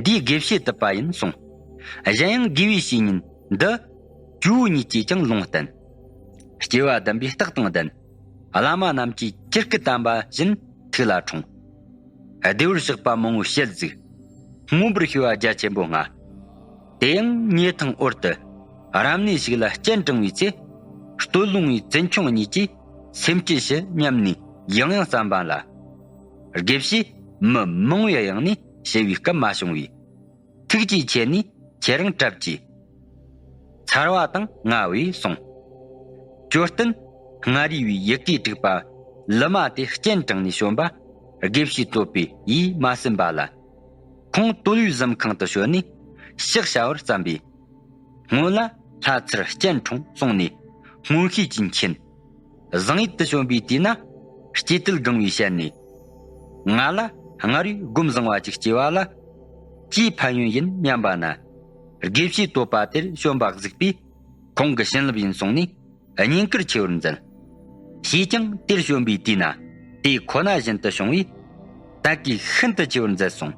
འདིའི་དགེ་བཤེས་དུ་པ་ཡིན་གསུངས། གཞན་ཡང་དགེ་བའི་བཤེས་གཉེན་འདི་ཇོ་བོ་ཉིད་ཀྱིས་ཀྱང་ལུང་བསྟན། སྐྱེ་བ་བདུན་པའི་རྟགས་དང་ལྡན། བླ་མ་རྣམས་ཀྱིས་ཇི་སྐད་བསྟན་པ་བཞིན་ཐུགས་ལ་འཁྲུངས། བདེ་བར་གཤེགས་པ་མང་པོའི་ཞལ་གཟིགས། མངོན་པར་ཤེས་པ་རྒྱ་ཆེན་པོ་ལྔ། དེ་ཡང་ཉེ་ཐང་འོར་དུ་རབ་གནས་ཤིག་ལ་སྤྱན་དྲངས་པའི་ཚེ། སྟོད་ལུང་བའི་བཙུན་ཆུང་གཉིས་ཀྱིས་སེམས་བསྐྱེད་ཞུ་སྙམ་ནས་ཡང་ཡང་བརྩམས་པ་ལ། དགེ་བཤེས་མི་མང་བའི་དབྱངས་ནས་ཞུ་བའི་སྐབས་མ་བྱུང་བས། ཐུགས་རྗེ་ཆེ་ནས་ཁྱེད་རང་གྲབས་ཀྱིས། ཚར་བ་དང་ང་བས་གསུངས། ཅོ་སྟན་མངའ་རིས་པའི་ཡི་གེ་དྲུག་པ་ལི་མ་དེ་སྤྱན་དྲངས་ནས་བྱོན་པ་དགེ་བཤེས་བསྟོད་པའི་ཡིད་མ་ཟིན་པ་ལ། ཁོང་དོལ་པའི་གཟིམ་ཁང་དུ་བྱོན་ནས་ཕྱག་བྱ་བར་བརྩམས་པས། སྔོན་ལ་ལྷ་ཚུར་སྤྱན་འཁྲུངས་གསུངས་ནས་མངོན་ཤེས་ཀྱིས་མཁྱེན། བཟང་ཡུལ་དུ་བྱོན་པའི་དུས་ན་སྐྱེ་དུལ་སྒང་བའི་ཞལ་ནས། ང་ལ་སྔར་བས་སྒོམ་བཟང་བ་ཅིག་སྐྱེ་བ་ལ། ཅིའི་ཕན་ཡོན་ཡིན་སྙམ་པ་ན། དགེ་བཤེས་བསྟོད་པ་དེར་བྱོན་པ་གཟིགས་པས་ཁོང་གི་བྱིན་རླབས་ཡིན་གསུངས་ནས། བསྙེན་བཀུར་ཆེ་བར་མཛད། ཞེས་ཀྱང་དེར་བྱོན་པའི་དུས་ན་དེ་ཁོ་ན་བཞིན་དུ་བྱུང་བས། དད་གུས་ཤིན་ཏུ་ཆེ་བར་མཛད་གསུངས།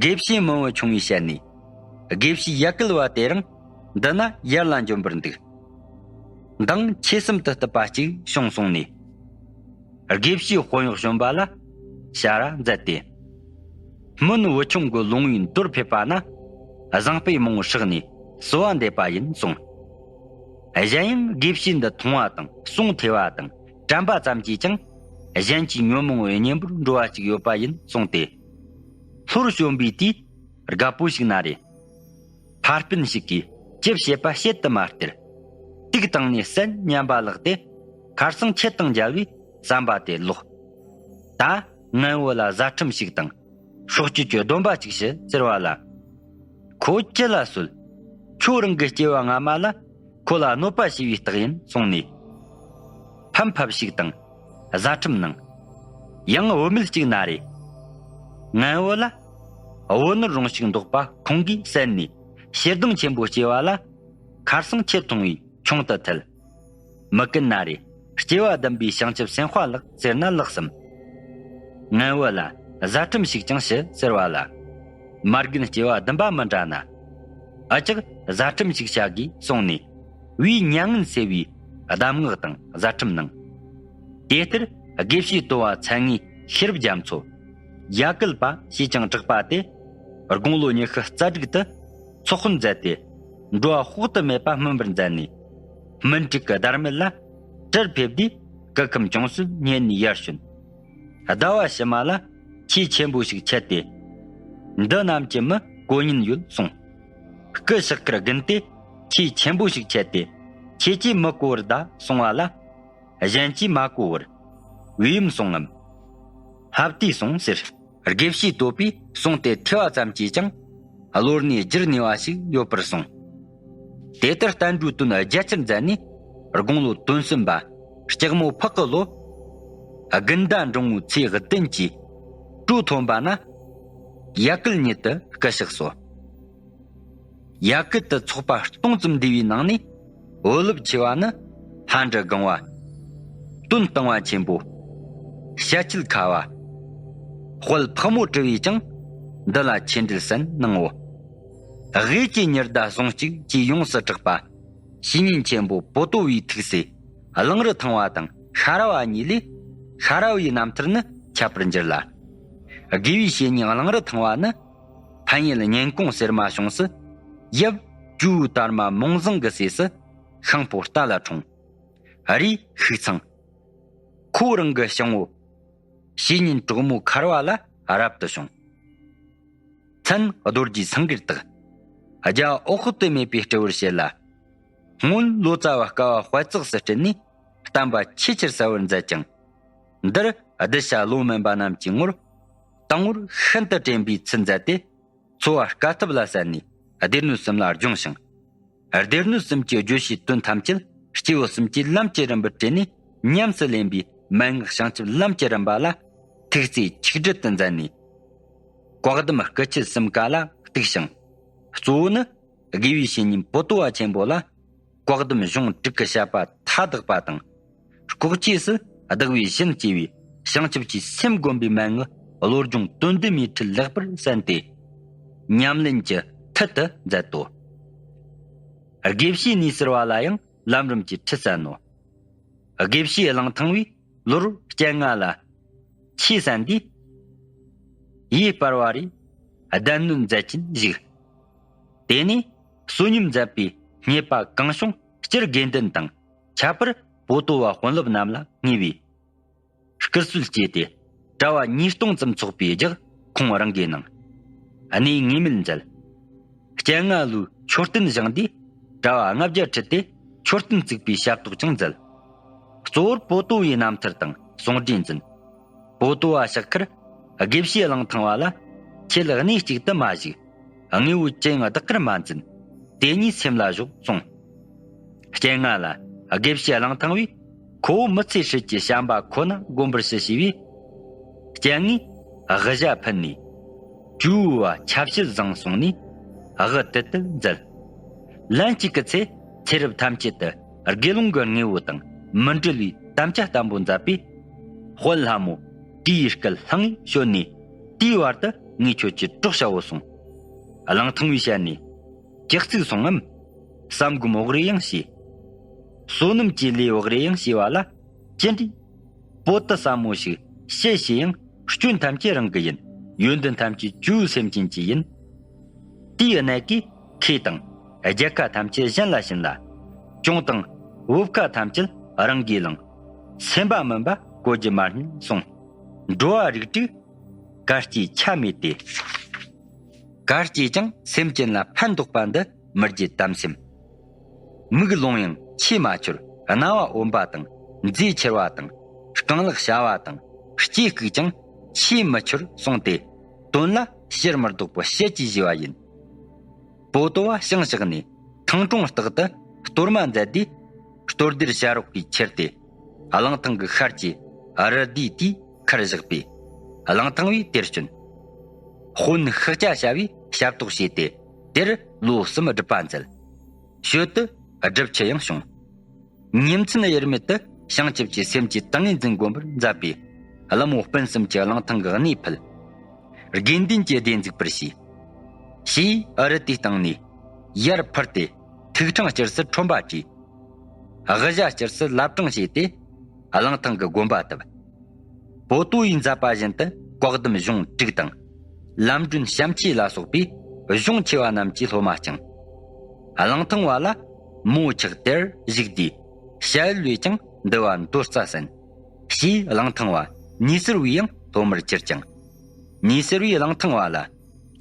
དགེ་བཤེས་མང་པོ་ཆུང་བའི་ཞལ་ནས། དགེ་བཤེས་ཡ་གལ་བ་དེ་རང་འདི་ན་ཡར་ལ་འབྱོན་པར་འདུག། མདང་ཆོས་གསུམ་དུ་བཏུད་པ་གཅིག་བྱུང་གསུངས་ནས། དགེ་བཤེས་དཔོན་གཡོག་བྱོན་པ་ལ་བྱ་ར་མཛད་དེ། སྨོན་བུ་ཆུང་གི་ལུང་བའི་མདོར་ཕེབས་པ་ན་བཟང་པོའི་མང་པོ་ཧྲག་ནས་གསོལ་བ་འདེབས་པ་ཡིན་གསུངས། གཞན་ཡང་དགེ་བཤེས་འདི་མཐོང་བ་དང་གསུང་ཐོས་པ་དང་དྲན་པ་ཙམ་གྱིས་ཀྱང་གཞན་གྱི་ཉོན་མོངས་པའི་གཉེན་པོར་འགྲོ་བ་ཅིག་ཡོད་པ་ཡིན་གསུངས་ཏེ། ལྷོར་བྱོན་པའི་དུས་རྒད་པོ་ཞིག་ན་རེ། ཕ་སྤུན་ཞིག་གིས་ཅི་བྱེད་པ་བྱེད་དུ་མ་སྟེར། དུག་བཏང་ནས་བསད་སྙམ་པ་ལགས་ཏེ། ཁར་སང་ཁྱི་དང་མཇལ་བས་བསམ་པ་དེ་ལོག། ད་ངན་བུ་ལ་བཟའ་ཁྲིམས་ཤིག་དང་། སྲོག་གཅོད་ཀྱི་སྡོམ་པ་ཅིག་ཞུ་ཟེར་བ་ལ། ཁོ་ཅི་ལ་གསོལ། ཁྱོད་རང་གི་སྐྱེ་བ་སྔ་མ་ལ་ཁོ་ལ་གནོད་པ་བྱས་པའི་རྟགས་ཡིན་གསུངས་ནས། ཕམ་ཕབ་ཞིག་དང་བཟའ་ཁྲིམས་གནང་། ཡང་བུད་མེད་ཅིག་ན་རེ། ངན་བུ་ལ་བུ་ནོར་རུང་ཞིག་འདོགས་པ་ཁོང་གིས་བསད་ནས་ཞེ་སྡང་ཆེན་པོ་སྐྱེ་བ་ལ། ཁར་སང་ཁྱི་མཐོང་བས་ཆུང་དུ་ཐལ། མི་ཀུན་ན་རེ། སྐྱེ་བ་བདུན་པའི་བྱང་ཆུབ་སེམས་དཔའ་ལགས་ཟེར་ན་ལགས་སམ། ངན་བུ་ལ་བཟའ་ཁྲིམས་ཤིག་ཀྱང་ཞུ་ཟེར་བ་ལ། མ་རྒན་སྐྱེ་བ་བདུན་པ་མི་འདྲ་ན། ཨ་ཅག་བཟའ་ཁྲིམས་ཤིག་བྱ་དགོས་གསུངས་ནས། བུའི་མྱ་ངན་སེལ་བའི་གདམས་ངག་དང་བཟའ་ཁྲིམས་གནང་། དེ་ལྟར་དགེ་བཤེས་བསྟོད་པ་མཚན་ངེས་ཤེས་རབ་རྒྱ་མཚོ། ཡ་གལ་པ་ཞེས་ཀྱང་གྲགས་པ་དེ། དགུང་ལོ་ཉི་ཤུ་རྩ་དྲུག་ཏུ་ཚོགས་དཔོན་མཛད་དེ། འགྲོ་བ་དཔག་ཏུ་མེད་པ་སྨིན་པར་མཛད་ནས། སྨིན་དྲུག་གི་བདར་མེད་ལ་གྲིར་ཕེབས་དུས་སྐུ་ཁམས་ཅུང་ཟད་ཉེ་ནས་ཡར་བྱོན། ཟླ་བ་ཕྱི་མ་ལ་ཁྱེའུ་ཆེན་པོ་ཞིག་ཆད་དེ། འདི་རྣམས་ཀྱི་མི་གོ་ཉེན་ཡོད་གསུངས། སྐུ་ཕྱག་ཁར་དགུན་ཏེ་ཁྱེའུ་ཆེན་པོ་ཞིག་ཆད་དེ། ཁྱེད་ཀྱིས་མི་གོ་བར་གདའ་གསུང་བ་ལ། གཞན་གྱིས་མ་གོ་བར། བུ་ཡུམ་གསུང་ངམ། ལྷ་བལྟས་གསུང་ཟེར། དགེ་བཤེས་བསྟོད་པའི་གསུང་དེ་ཐོས་པ་ཙམ་གྱིས་ཀྱང་། བློ་སྣེ་བསྒྱུར་ནུས་པ་ཞིག་ཡོད་པར་གསུངས། དེ་ལྟར་བསྟན་འགྲོའི་དོན་རྒྱ་ཆེར་མཛད་ནས། དགུང་ལོ་དོན་གསུམ་པ། ལྕགས་མོ་ཕག་གི་ལོ། དགུན་ཟླ་འབྲིང་བོའི་ཚེས་བདུན་གྱི། སྤྲོ་ཐོན་པ་ན། ཡ་གལ་ཉིད་དུ་སྐུ་གཤེགས་སོ། ཡ་གལ་དུ་ཚོགས་པ་སྟོང་ཙམ་འདུས་པའི་ནང་ནས། བུ་རླབས་ཆེ་བ་ནི། ལྷ་འདྲེ་སྒང་བ། སྟོན་སྟེང་བ་ཆེན་པོ། བྱ་ཁྱི་ཁ་བ། དཔལ་ཕག་མོ་གྲུ་པས་ཀྱང་། འདི་ལ་ཆོས་འབྲེལ་གསན་གནང་ངོ་། དབུས་ཀྱི་ཉི་ཟླ་ཟུང་གཅིག་ཅེས་ཡོངས་སུ་གྲགས་པ། བཤེས་གཉེན་ཆེན་པོ་པོ་ཏོ་བའི་ཐུགས་སྲས། གླང་རི་ཐང་བ་དང་ཤ་ར་བ་གཉིས་ལས། ཤ་ར་བའི་རྣམ་ཐར་ནི་ཁྱབ་པར་འགྱུར་ལ། དགེ་བའི་བཤེས་གཉེན་གླང་རི་ཐང་བ་ནི། ཕན་ཡུལ་སྙིང་ཁོང་གསེར་མ་ཤོང་སི། ཡབ་ཇོ་བོའི་དར་མ་མོང་བཟང་གི་སྲས་སུ། ཤིང་ཕོ་རྟ་ལ་འཁྲུངས། རུས་ཤིག་ཚང་། ཁོ་རང་གི་ཞང་བོ། བཤེས་གཉེན་གྲོགས་མོ་མཁར་བ་ལ་རབ་ཏུ་བྱུང་། མཚན་རྡོ་རྗེ་སེང་གེར་བཏགས། རྒྱ་འོག་ཏུ་མེད་པའི་སྤྲུལ་བར་བྱེད་ལ། སྔོན་ལོ་ཙཱ་བ་བསྐལ་པ་དཔལ་བརྩེགས་སུ་སྤྲུལ་ནས་བསྟན་པ་ཆེས་ཆེར་གསལ་བར་མཛད་ཅིང་། འདིར་གདུལ་བྱ་ལོ་མིན་པ་རྣམས་ཀྱི་ངོར། དང་པོར་ཤིན་ཏུ་དྲན་པའི་ཚུལ་མཛད་དེ། འཚོ་བ་དཀའ་ཐུབ་ལ་གསན་ནས་སྡེ་སྣོད་གསུམ་ལ་སྦྱོངས་ཤིང་། སྡེ་སྣོད་གསུམ་གྱི་བརྗོད་བྱའི་དོན་ཐམས་ཅད་ སྐྱེས་བུ་གསུམ་གྱིས་ལམ་གྱི་རིམ་པར་བྲེལ་ནས་ཉམས་སུ་ལེན་པའི་མན་ངག་བྱང་ཆུབ་ལམ་གྱི་རིམ་པ་ལ་ཐུགས་རྩེ་གཅིག་སྒྲིལ་དུ་མཛད་ནས། བཀའ་གདམས་སྐུ་མཆེད་གསུམ་ཀ་ལ་གཏུགས་ཤིང་། གཙོ་བོ་ནི་དགེ་བའི་བཤེས་གཉེན་པོ་ཏོ་བ་ཆེན་པོ་ལ་བཀའ་གདམས་གཞུང་དྲུག་གི་བཤད་པ་མཐའ་དག་པ་དང་། ལྐོག་ཆོས་སུ་བདག་བས་གཞན་གཅེས་པའི་བྱང་ཆུབ་ཀྱི་སེམས་བསྒོམ་པའི་མན་ངག་བློ་སྦྱོང་དོན་བདུན་མའི་ཁྲིད་ལེགས་པར་གསན་ཏེ། ཉམས་ལེན་གྱི་མཐུ་དུ་མཛད་དོ། དགེ་བཤེས་གཉིས་ཟེར་བ་ལ་ཡང་ལམ་རིམ་གྱི་ཁྲིད་གསན་ནོ། དགེ་བཤེས་གླང་ཐང་བས་ལོ་རབས་བཅོ་ལྔ་ལ་ཆོས་གསན་དུས། ཡིད་སྤར་བ་རེ་བདེན་གནོན་མཛད་ཀྱིན་བཞུགས། དེ་ནས་བསོད་སྙོམས་མཛད་པའི་རྙེད་པ་གང་བྱུང་སྤྱིར་དགེ་འདུན་དང་ཁྱད་པར་པོ་ཏོ་བ་དཔོན་སློབ་རྣམས་ལ་བསྔོས་པས། བཀུར་གསོལ་བསྐྱེད་དེ་གྲྭ་བ་ཉིས་སྟོང་ཙམ་ཚོགས་པའི་རྒྱག་ཁོང་རང་གིས་གནང་། གནས་ངེས་མེད་མཛད། སྤྱན་སྔ་ལོའི་མཆོད་རྟེན་བཞེངས་དུས་གྲྭ་བ་ལྔ་བརྒྱ་ཁྲིད་དེ་མཆོད་རྟེན་བརྩིགས་པའི་ཞབས་ཏོག་ཀྱང་མཛད། གཙོ་བོར་པོ་ཏོ་བའི་རྣམ་ཐར་དང་ཟུང་འབྲེལ་འཛིན། པོ་ཏོ་བ་ཕྱག་ཁར་དགེ་བཤེས་གླང་ཐང་བ་ལ་ཁྱེད་གནས་གཅིག་ཏུ་མ་བཞུགས། དངོས་པོ་ཅི་ཡང་བདག་གིར་མ་འཛིན། དེ་ཉིད་སེམས་ལ་ཞོག་གསུངས། སྤྱན་སྔ་ལ་དགེ་བཤེས་གླང་ཐང་བས་ཁོ་བོ་མི་ཚེ་ཧྲིལ་གྱི་བྱམས་པ་ཁོ་ན་བསྒོམ་པར་ཞུ་ཞེས་པས། སྤྱན་སྔས་དབུ་ཞྭ་ཕུད་ནས། ཇོ་བོ་ཆབ་སྲིད་བཟང་གསུངས་ནས་དབུ་དུད་དུ་མཛད། ལན་གཅིག་གི་ཚེ་ཚེ་རབས་ཐམས་ཅད་དུ་དགེ་སློང་གི་དངོས་པོ་དང་མི་འབྲལ་བའི་དམ་བཅའ་བརྟན་པོ་མཛད་པས། དཔོན་ལྷ་མོ་དེའི་སྐད་ལྷང་ངེ་བྱོན་ནས་དེའི་བར་དུ་ངས་ཁྱོད་ཀྱི་གྲོགས་བྱའོ་གསུངས། གླང་ཐང་བའི་ཞལ་ནས། ཅི་གཙིགས་སོང་ངམ། བསམ་སྒོམ་བག་རེ་ཡང་བྱས། བསོད་ནམས་ཀྱི་ལས་བག་རེ་ཡང་བྱས་པ་ལ་ཅི་འདྲའི་པོ་ཏི་ཟབ་མོ་ཞིག་བཤད་བྱས་ཡང་སྐྱོན་ཐམས་ཅད་རང་གི་ཡིན། ཡོན་ཏན་ཐམས་ཅད་ཇོ་བོའི་སེམས་ཅན་གྱི་ཡིན། དེའི་གནད་ཀྱིས་ཁེ་དང་རྒྱལ་ཁ་ཐམས་ཅད་གཞན་ལ་བྱིན་ལ། གྱོང་དང་བུབ་ཁ་ཐམས་ཅད་རང་གིས་བླངས། སེམས་པ་མིན་པ་གོ་རྒྱུ་མ་རྙེད་གསུངས། འགྲོ་བ་རིགས་དྲུག་གར་སྐྱེས་ཆ་མེད་དེ། གར་སྐྱེས་ཀྱང་སེམས་ཅན་ལ་ཕན་འདོགས་པ་འདི་མི་བརྗེད་དམ་སེམས། མིག་ལོང་ཡང་ཆོས་མ་འཆོར། རྣ་བ་འོན་པ་དང་མཛེས་ཆེར་བ་དང་རྐང་ལག་བྱ་བ་དང་སྐྱེས་ལྐུགས་ཀྱང་ཆོས་མི་འཆོར་གསུངས་ཏེ། དོན་ལ་ཕྱིར་མི་ལྡོག་པའི་ཞལ་གྱིས་བཞེས་པ་ཡིན། པོ་ཏོ་བ་ཞིང་གཤེགས་ནས་ཐང་གྲོང་ལྟག་ཏུ་གཏོར་མ་མཛད་དུས། གཏོར་སྡེར་བྱ་རོག་གིས་ཁྱེར་ཏེ། གླང་ཐང་གི་ཤར་གྱི་རི་དེའི་དེའི་ཁར་བཞག་པས། གླང་ཐང་བས་དེར་བྱོན། དཔོན་ཤཱཀྱ་བྱ་བས་ཞབས་ཏོག་བྱས་ཏེ་དེར་ལོ་གསུམ་སྒྲུབ་པ་མཛད། ཞོལ་དུ་སྒྲུབ་ཆུ་ཡང་བྱུང་། ཉིན་མཚན་དབྱེར་མེད་དུ་བྱང་ཆུབ་ཀྱི་སེམས་ཀྱི་ཏིང་ངེ་འཛིན་བསྒོམ་པར་མཛད་པས། ལྷ་མོ་སྤུན་གསུམ་གྱིས་གླང་ཐང་གི་གནས་ཕུལ། དགེ་འདུན་གྱི་སྡེ་འཛུགས་པར་བྱས། ཞེས་ཨ་རི་དེའི་སྟེང་ནས་ཡར་འཕུར་ཏེ་ཐུགས་འཕྲང་སྤྱིར་སུ་ཁྲོན་པ་བྲིས། དབུ་ཞྭ་སྤྱིར་སུ་བླ་བྲང་བྱས་ཏེ་གླང་ཐང་གི་དགོན་པ་བཏབ། པོ་ཏོ་ཡིས་མཛད་པ་བཞིན་དུ་བཀའ་གདམས་གཞུང་དྲུག་དང་། ལམ་སྒྲོན་བྱམས་ཆོས་ལ་སོགས་པའི་གཞུང་ཆེ་བ་རྣམས་ཀྱིས་སློབ་མ་བསྐྱངས། གླང་ཐང་བ་ལ་མོ་ཆགས་དེར་བཞུགས་དུས་ཞལ་ལུས་ཀྱང་འདུལ་བ་མདོ་རྩ་གསན། ཞེས་གླང་ཐང་བ་ཉི་ཟེར་བས་ཡང་སློབ་མར་གྱུར་ཀྱང་། ཉི་ཟེར་བས་གླང་ཐང་བ་ལ།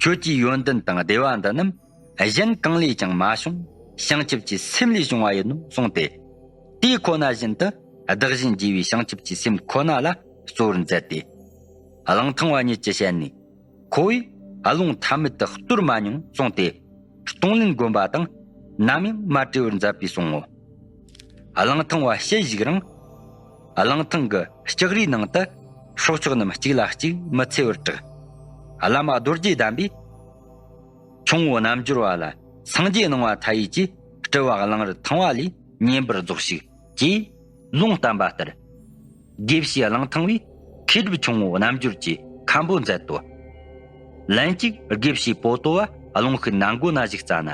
ཁྱོད་ཀྱི་ཡོན་ཏན་དང་བདེ་བ་འདི་རྣམས་གཞན་གང་ལས་ཀྱང་མ་བྱུང་། བྱང་ཆུབ་ཀྱི་སེམས་ལས་བྱུང་བ་ཡིན་ནོ་གསུངས་ཏེ། དེ་ཁོ་ན་བཞིན་དུ་བདག་གཞན་བརྗེ་བའི་བྱང་ཆུབ་ཀྱི་སེམས་ཁོ་ན་ལ་གཙོ་བོར་མཛད་དེ། གླང་ཐང་བ་ཉིད་ཀྱི་ཞལ་ནས། ཁོ་བོས་ལུང་ཐ་མལ་དུ་གཏོར་མ་མྱོང་གསུངས་ཏེ། གཏོང་ལེན་བསྒོམ་པ་དང་ནམ་ཡང་མ་བྲལ་བར་མཛད་པའི་གསུང་ངོ་། གླང་ཐང་བ་ཞལ་བཞུགས་རིང་། གླང་ཐང་གི་ལྕགས་རིའི་ནང་དུ་སྲོག་ཆགས་རྣམས་གཅིག་ལ་གཅིག་མི་འཚེ་བར་གྲགས། བླ་མ་རྡོ་རྗེ་གདན་པས། ཁྱུང་པོ་རྣལ་འབྱོར་བ་ལ་སངས་རྒྱས་སྣང་བ་མཐའ་ཡས་ཀྱིས་སྤྲུལ་པ་གླང་རི་ཐང་བ་ལས་བསྙེན་པར་རྫོགས་ཤིག་ཅེས་ལུང་བསྟན་པ་ལྟར། དགེ་བཤེས་གླང་ཐང་བས་མཁས་གྲུབ་ཁྱུང་པོ་རྣལ་འབྱོར་གྱི་མཁན་པོ་མཛད་དོ། ལན་གཅིག་དགེ་བཤེས་པོ་ཏོ་བ་གླང་ཤུལ་ན་མགོ་ན་བཞུགས་ཙ་ན།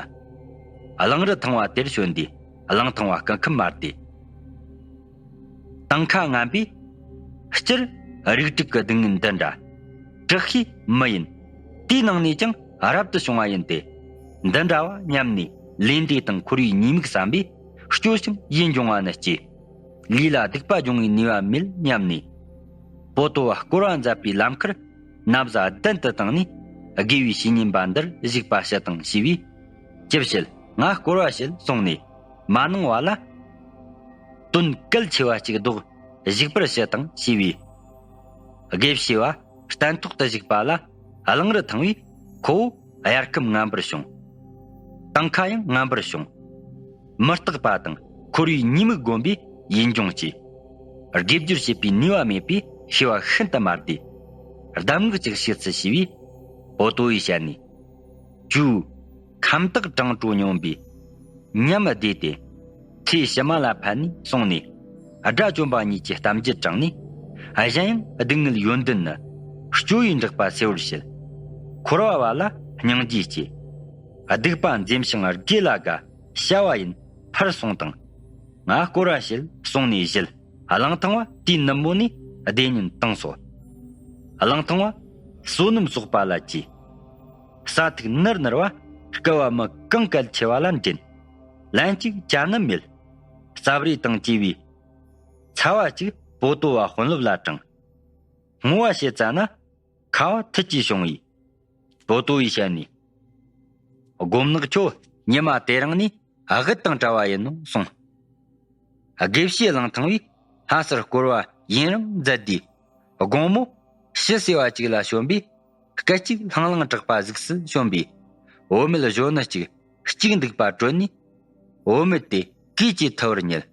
གླང་རི་ཐང་བ་དེར་བྱོན་ཏེ་གླང་ཐང་བ་སྐུ་ཁམས་དམར་ཏེ། དང་ཁ་ངན་པས། སྤྱིར་རིགས་དྲུག་གི་སྡུག་བསྔལ་འདི་འདྲ། དྲག་ཤོས་མི་ཡིན། དེའི་ནང་ནས་ཀྱང་རབ་ཏུ་བྱུང་བ་ཡིན་ཏེ། འདི་འདྲ་བ་སྙམ་ནས་ལས་འབྲས་དང་འཁོར་བའི་ཉེས་དམིགས་བསམ་པས་སྐྱོ་ཞིང་ཡིད་འབྱུང་བ་ནི་སྐྱེས། ལུས་ལ་སྡིག་པ་སྦྱོང་བའི་ནུས་པ་མེད་སྙམ་ནས། པོ་ཏོ་བ་བསྐོར་བ་མཛད་པའི་ལམ་ཁར་ན་བཟའ་གདན་དུ་བཏིང་ནས་དགེ་བའི་བཤེས་གཉེན་པ་འདིར་བཞུགས་པ་ཞུ་དང་ཞེས་པས། ཅི་བྱེད་ང་བསྐོར་བ་བྱེད་གསུངས་ནས་མ་གནང་བ་ལ། དོན་གལ་ཆེ་བ་གཅིག་ལྡོག་བཞུགས་པར་ཞུ་དང་ཞེས་པས། དགེ་བཤེས་པ་སྟན་ཐོག་ཏུ་བཞུགས་པ་ལ་གླང་རི་ཐང་བས་ཁོ་བོ་དབྱར་ཁམས་ངན་པར་བྱུང་། དང་ཁ་ཡང་ངན་པར་བྱུང་། མི་རྟག་པ་དང་ བསྐོར་བའི་ཉེས་དམིགས་བསྒོམས་པས་ཡིད་འབྱུང་སྐྱེ། དགེ་སྦྱོར་བྱེད་པའི་ནུས་པ་མེད་པས་ཤེས་པ་ཤིན་ཏུ་དམའ་སྟེ། གདམས་ངག་ཅིག་ཤེས་ཚུལ་ཞུས་པས། པོ་ཏོ་བའི་ཞལ་ནས། ཇུ། ཁམས་དག་གྲང་དྲོ་སྙོམས་པའི་ཉམས་བདེ་སྟེ། ཚེ་ཕྱི་མ་ལ་ཕན་ནུས་གསུངས་ནས། དགྲ་བཅོམ་པ་ཉིད་ཀྱི་གཏམ་རྒྱུད་དྲངས་ནས། གཞན་ཡང་སྡུག་བསྔལ་ཡོན་ཏན་ནི། སྐྱོ་བས་འདྲེག་པ་སེལ་བར་བྱེད། འཁོར་བ་བ་ལ་སྙིང་རྗེ་སྐྱེ། སྡིག་པ་འཛེམ་ཞིང་དགེ་ལ་དགའ། བྱ་བ་ཡིན་ཕར་སོང་དང་། ང་བསྐོར་བ་བྱེད་གསུངས་ནས་བཞེད། གླང་ཐང་བ་དེའི་ནུབ་མོ་ནས་སྡེ་ཉིན་བཏང་སོ། གླང་ཐང་བ་བསོད་ནམས་གསོག་པ་ལ་གྱིས། ས་ཐིག་ནར་ནར་བ། བསྐལ་བ་མི་གང་གལ་ཆེ་བ་ལ་འདྲེན། ལན་གཅིག་བྱ་ནི་མེད། རྩབ་རེ་དང་བཅས་པའི། ཚ་བ་གཅིག་པོ་ཏོ་བ་དཔོན་སློབ་ལ་དྲངས། བསྔོ་བ་བྱེད་ཙ་ན། ཁ་བ་ཐུད་ཀྱིས་བྱུང་བས། པོ་ཏོ་བའི་ཞལ་ནས། སྒོམ་ནག་ཁྱོད་ཉི་མ་དེ་རིང་ནས་དབུལ་དང་བྲལ་བ་ཡིན་ནོ་གསུངས། དགེ་བཤེས་གླང་ཐང་བས་ལྷ་སར་བསྐོར་བ་ཡུན་རིང་མཛད་དུས། དགོང་མོ་ཕྱི་སེ་བ་གཅིག་ལ་བྱོན་པས། སྐད་ཅིག་ལྷང་ལྷང་གྲགས་པ་གཟིགས་སུ་བྱོན་པས། བུད་མེད་གཞོན་ནུ་གཅིག་གཅིག་འདུག་པ་དྲོད་ནས། བུད་མེད་དེ་གོས་ཀྱིས་ཐུ་བར་ཉལ།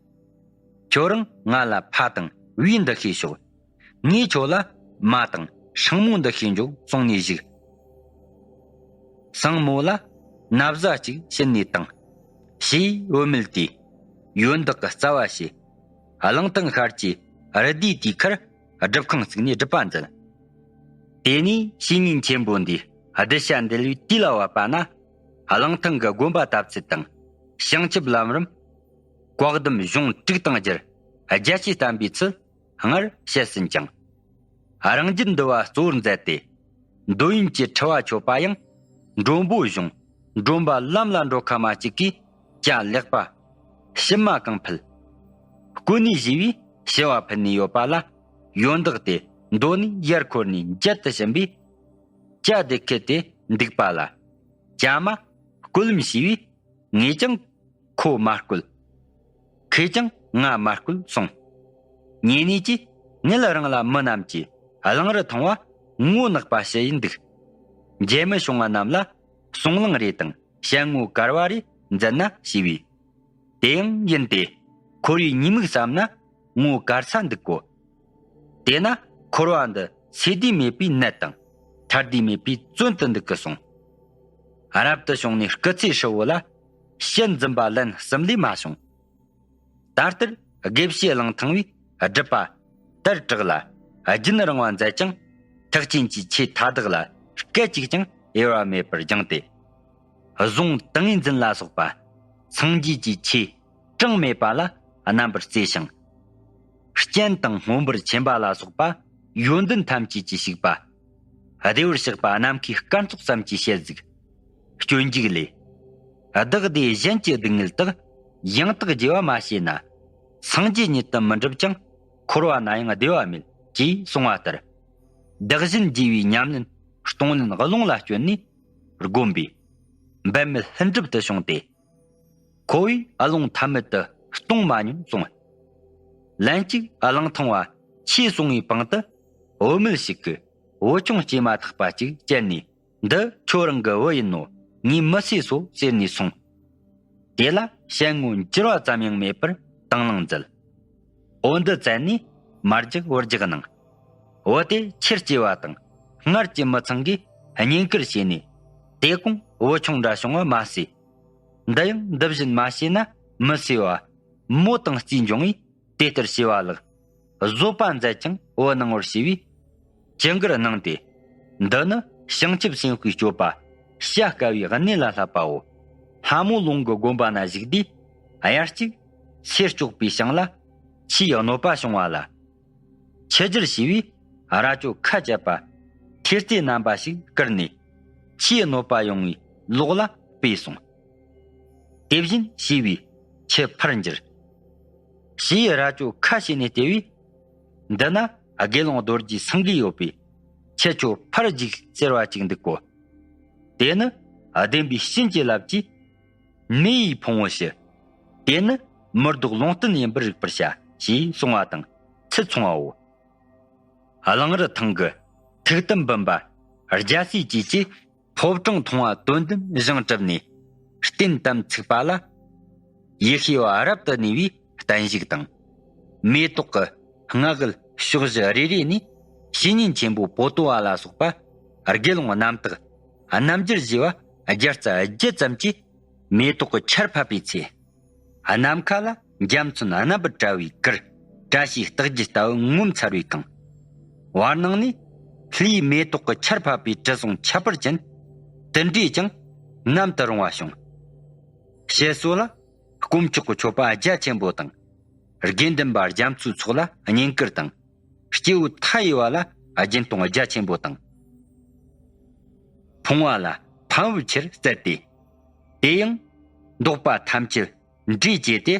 ཁྱོད་རང་ང་ལ་ཕ་དང་བུའི་འདུ་ཤེས་ཤོག། ངས་ཁྱོད་ལ་མ་དང་སྲིང་མོ་འདུ་ཤེས་འཇོག་གསུངས་ནས་བཞུགས། སྲིང་མོ་ལ་ན་བཟའ་གཅིག་བྱིན་ནས་བཏང་། ཞེས་བུད་མེད་དེས་ཡོན་བདག་གི་རྩ་བ་བྱས། གླང་ཐང་ཤར་གྱི་རི་དེའི་དུས་ཁར་སྒྲུབ་ཁང་བཙུགས་ནས་སྒྲུབ་པ་མཛད། དེ་ནས་བཤེས་གཉེན་ཆེན་པོ་འདིས་གདུལ་བྱ་འདུལ་བའི་དུས་ལ་བབ་པ་ན། གླང་ཐང་གི་དགོན་པ་བཏབ་ཚུལ་དང་། བྱང་ཆུབ་ལམ་རིམ། བཀའ་གདམས་གཞུང་དྲུག་དང་སྦྱར། རྒྱ་ཆེར་བསྟན་པའི་ཚུལ། སྔར་བཤད་ཟིན་ཀྱང་། རང་རྒྱུད་འདུལ་བ་གཙོ་བོར་མཛད་དེ། འདོད་ཡོན་གྱི་འཁྲི་བ་ཆོད་པ་ཡང་། མགྲོན་པོ་གཞུང་། མགྲོན་པ་ལམ་ལ་འགྲོ་ཁ་མ་གཅིག་གིས་ཀྱང་ལེགས་པ། ཕྱི་མ་གང་ཕུལ། སྐུ་ནས་ཞུས་པས་ཞུ་བ་ཕུལ་ནས་ཡོད་པ་ལ། ཡོན་བདག་དེ་མདོ་ནས་ཡར་འཁོར་ནས་མཇལ་དུ་ཕྱིན་པས། ཅ་དེ་ཁེ་དེ་འདུག་པ་ལ། ཅ་མ་སྐུ་ལུམ་ཞུས་པས། ངས་ཀྱང་ཁོ་མ་བསྐུལ། ཁོས་ཀྱང་ང་མ་བསྐུལ་གསུངས། ཉེ་གནས་ཀྱིས་ངེད་རང་ལ་མི་རྣམས་ཀྱིས་གླང་རི་ཐང་བ་ངོ་ནག་པ་ཞུ་ཡིན་འདུག། མཇལ་མི་བྱུང་བ་རྣམས་ལ་གསུང་གླེང་རེ་དང་ཞལ་ངོ་དཀར་བ་རེ་མཛད་ན་ཞུས་པས། དེ་ཡང་ཡིན་ཏེ། འཁོར་བའི་ཉེས་དམིགས་བསམ་ན་ངོ་དཀར་ས་འདུག་གོ། དེས་ན་འཁོར་བ་འདི་ཚེ་དུས་མེད་པའི་ནད་དང་ཐར་དུས་མེད་པའི་བཙོན་དུ་འདུག་གི་གསུངས། རབ་ཏུ་བྱུང་ནས་སྐུ་ཚེ་ཧྲིལ་བོ་ལ། ཞལ་འཛུམ་པ་ལན་གསུམ་ལས་མ་བྱུང་། ད་ལྟར་དགེ་བཤེས་གླང་ཐང་བས་སྒྲུབ་པ་དར་དྲག་ལ། རྒྱུན་རིང་བ་མཛད་ཀྱང་། ཐེག་ཆེན་གྱི་ཆོས་མཐའ་དག་ལ། སྐད་ཅིག་ཀྱང་གཡེལ་བ་མེད་པར་སྦྱངས་ཏེ། གཟུངས་ཏིང་ངེ་འཛིན་ལ་སོགས་པ། སངས་རྒྱས་ཀྱི་ཆོས་གྲངས་མེད་པ་ལ་རྣམ་པར་རྩེ་ཞིང་། སྤྱན་དང་མངོན་པར་མཁྱེན་པ་ལ་སོགས་པ་ཡོན་ཏན་ཐམས་ཅད་ཀྱི་ཞིག་པ། བདེ་བར་གཤེགས་པ་ནམ་མཁའི་སྐར་ཚོགས་ཙམ་གྱི་ཞལ་གཟིགས། སྤྱོད་འཇུག་ལས། བདག་བདེ་གཞན་གྱི་སྡུག་བསྔལ་དག། ཡང་དག་བརྗེ་བ་མ་བྱས་ན། སངས་རྒྱས་ཉིད་དུ་མི་འགྲུབ་ཅིང་། འཁོར་བ་ན་ཡང་བདེ་བ་མེད། ཅེས་གསུངས་པ་ལྟར། བདག་གཞན་བརྗེ་བའི་ཉམས་ལེན་གཏོང་ལེན་རླུང་ལ་བསྐྱོན་ནས་བསྒོམས་པས། འབད་མེད་ལྷུན་གྲུབ་ཏུ་བྱུང་སྟེ། ཁོ་བོས་རླུང་ཐ་མལ་དུ་གཏོང་མ་མྱོང་གསུངས། ལན་གཅིག་གླང་ཐང་བ་ཆོས་གསུང་བའི་པང་དུ་བུད་མེད་ཞིག་གིས་བུ་ཆུང་སྐྱེས་མ་ཐག་པ་ཅིག་བསྐྱལ་ནས། འདི་ཁྱོད་རང་གི་བུ་ཡིན་ནོ། ངས་མི་སེ་སོ་ཟེར་ནས་སོང་། དེ་ལ་ཞལ་ངོ་འགྱུར་བ་ཙམ་ཡང་མེད་པར་དང་བླངས་མཛད། འོ་འདི་བཙལ་ནས་མར་རྒྱག་བུར་རྒྱག་གནང་། བུ་དེ་ཆེར་སྐྱེས་པ་དང་སྔར་གྱི་མི་ཚང་གིས་བསྙེན་བཀུར་བྱས་ནས། དེ་གོང་བུ་ཆུང་འདྲ་བྱུང་བ་མ་ཟད། འདི་ཡང་འདི་བཞིན་མ་བྱས་ན་མི་སེ་བ་མོ་དང་རྩིས་འབྱུང་བས། དེ་ལྟར་བྱས་པ་ལགས། བཟོད་པ་མཛད་ཅིང་བུ་གནང་བར་ཞུས་པས། ཅི་འགར་གནང་སྟེ། འདི་ནི་བྱང་ཆུབ་སེམས་དཔའི་སྤྱོད་པ། བྱ་དཀའ་བའི་གནས་ལ་བསླབ་པའོ། ལྷ་མོ་ལུང་གི་དགོན་པ་ན་བཞུགས་དུས། དབྱར་གཅིག་སེར་སྐྱོགས་པའི་ཞིང་ལ། ཆུའི་གནོད་པ་བྱུང་བ་ལ། ཆུ་སྒྱུར་བྱས་པས་རྭ་ཅོ་ཁ་བཅད་པ། ཐེར་རྩེ་རྣམ་པ་ཞིག་བསྐུར་ནས། ཆུའི་གནོད་པ་ཡོང་བའི་ལོགས་ལ་སྤོས་སོང་། དེ་བཞིན་བྱས་པས་ཆུ་ཕར་འགྱུར། ཞེས་རྭ་ཅོ་ཁ་ཕྱེ་ནས་བལྟས་པས། འདི་ན་དགེ་སློང་རྡོ་རྗེ་སེང་གེ་ཡོད་པས། ཁྱེད་ཆོ་ཕར་རྒྱུགས་ཟེར་བ་ཅིག་འདུག་གོ། དེ་ནི་བདེན་པའི་བྱིན་གྱིས་བརླབས་ཀྱིས། མེ་ཡིས་ཕུང་བོ་ཞི། དེ་ནི་མི་ལྡོག་ལུང་བསྟན་ཡིན་པར་རིག་པར་བྱ། ཞེས་གསུངས་པ་དང་ཚུལ་མཚུངས་པའོ། གླང་རི་ཐང་གི་ཐུགས་དམ་འབུམ་པ་རྒྱལ་སྲས་བཅས་ཀྱིས། ཕོ་བྲང་མཐོང་བ་དོན་ལྡན་བཞེངས་གྲུབ་ནས། རྟེན་དམ་ཚིག་པ་ལ། ཡེ་ཤེས་པ་རབ་ཏུ་གནས་པའི་བརྟན་བཞུགས་དང་། མེ་ཏོག་གི་སྔགས་ཀྱི་ཕྱོགས་བཞི་རེ་རེ་ནས་བཤེས་གཉེན་ཆེན་པོ་པོ་ཏོ་བ་ལ་སོགས་པ་དགེ་སློང་རྣམ་དག་རྣམ་འགྱུར་ཞེས་པ་བརྒྱ་རྩ་བརྒྱད་ཙམ་གྱིས་མེ་ཏོག་གི་ཆར་ཕབ་པའི་ཚེ། ནམ་མཁའ་ལ་འཇའ་ཚོན་རྣམ་པར་བཀྲ་བའི་གུར། བཀྲ་ཤིས་རྟགས་བརྒྱད་ལྟ་བུ་ངོ་མཚར་བའི་གང་། བར་སྣང་ནས་ལྷའི་མེ་ཏོག་གི་ཆར་ཕབ་པའི་དྲི་བསུང་ཁྱད་པར་ཅན། དེ་འདྲས་ཀྱང་ནམ་དུ་རུང་བ་བྱུང་། ཞེས་སོགས་ལ་དཀོན་མཆོག་གི་མཆོད་པ་རྒྱ་ཆེན་པོ་དང་། དགེ་འདུན་པ་རྒྱ་མཚོའི་ཚོགས་ལ་བསྙེན་བཀུར་དང་། སྐྱེས་བུ་མཐའ་ཡས་པ་ལ་སྦྱིན་གཏོང་རྒྱ་ཆེན་པོ་དང་། ཕོངས་པ་ལ་ཕན་པའི་ཕྱིར་བསྩལ་ཏེ། དེ་ཡང་འདོགས་པ་ཐམས་ཅད་འདྲེས་བཅས་ཏེ།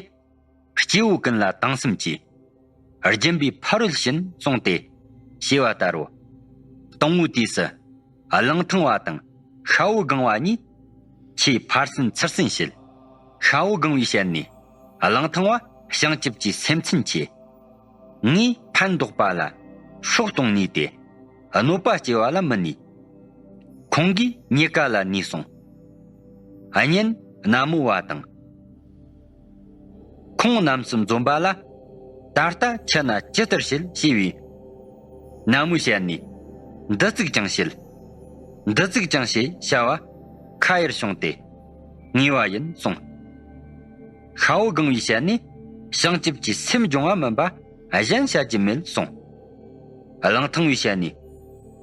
སྐྱེས་བུ་ཀུན་ལ་དྭངས་སེམས་ཀྱིས། སྦྱིན་པའི་ཕ་རོལ་ཕྱིན་གསུངས་ཏེ། ཞེས་པ་ལྟར་རོ། དང་པོའི་དུས་སུ། གླང་ཐང་བ་དང་ཤ་བོ་སྒང་བ་གཉིས། ཆེས་ཕར་ཟིན་ཚུར་ཟིན་བྱེད། ཤ་བོ་སྒང་བའི་ཞལ་ནས། གླང་ཐང་བ་བྱང་ཆུབ་ཀྱི་སེམས་མཚོན་ཆེ། ངས་ཕན་འདོགས་པ་ལ་སྲོག་གཏོང་ནུས་ཏེ། གནོད་པ་སྐྱེལ་བ་ལ་མི་ནུས། ཁོང་གིས་རྙེད་དཀའ་ལ་ནུས་གསུངས། གཉེན་ན་མོ་བ་དང་། ཁོང་རྣམས་སུ་འཛོམས་པ་ལ། ད་ལྟ་ཁྱེད་ན་ཇི་ལྟར་བྱེད་ཞེས་པས། ན་མོའི་ཞལ་ནས། འདི་ཙིག་ཀྱང་བྱེད། འདི་ཙིག་ཀྱང་བྱེད་བྱ་བ་ཁ་ཡར་བྱུང་སྟེ། ངེས་པ་ཡིན་གསུངས། ཤ་བོ་སྒང་བའི་ཞལ་ནས། བྱང་ཆུབ་ཀྱི་སེམས་སྦྱོང་བ་མིན་པ་གཞན་བྱ་རྒྱུ་མེད་གསུངས། གླང་ཐང་བའི་ཞལ་ནས།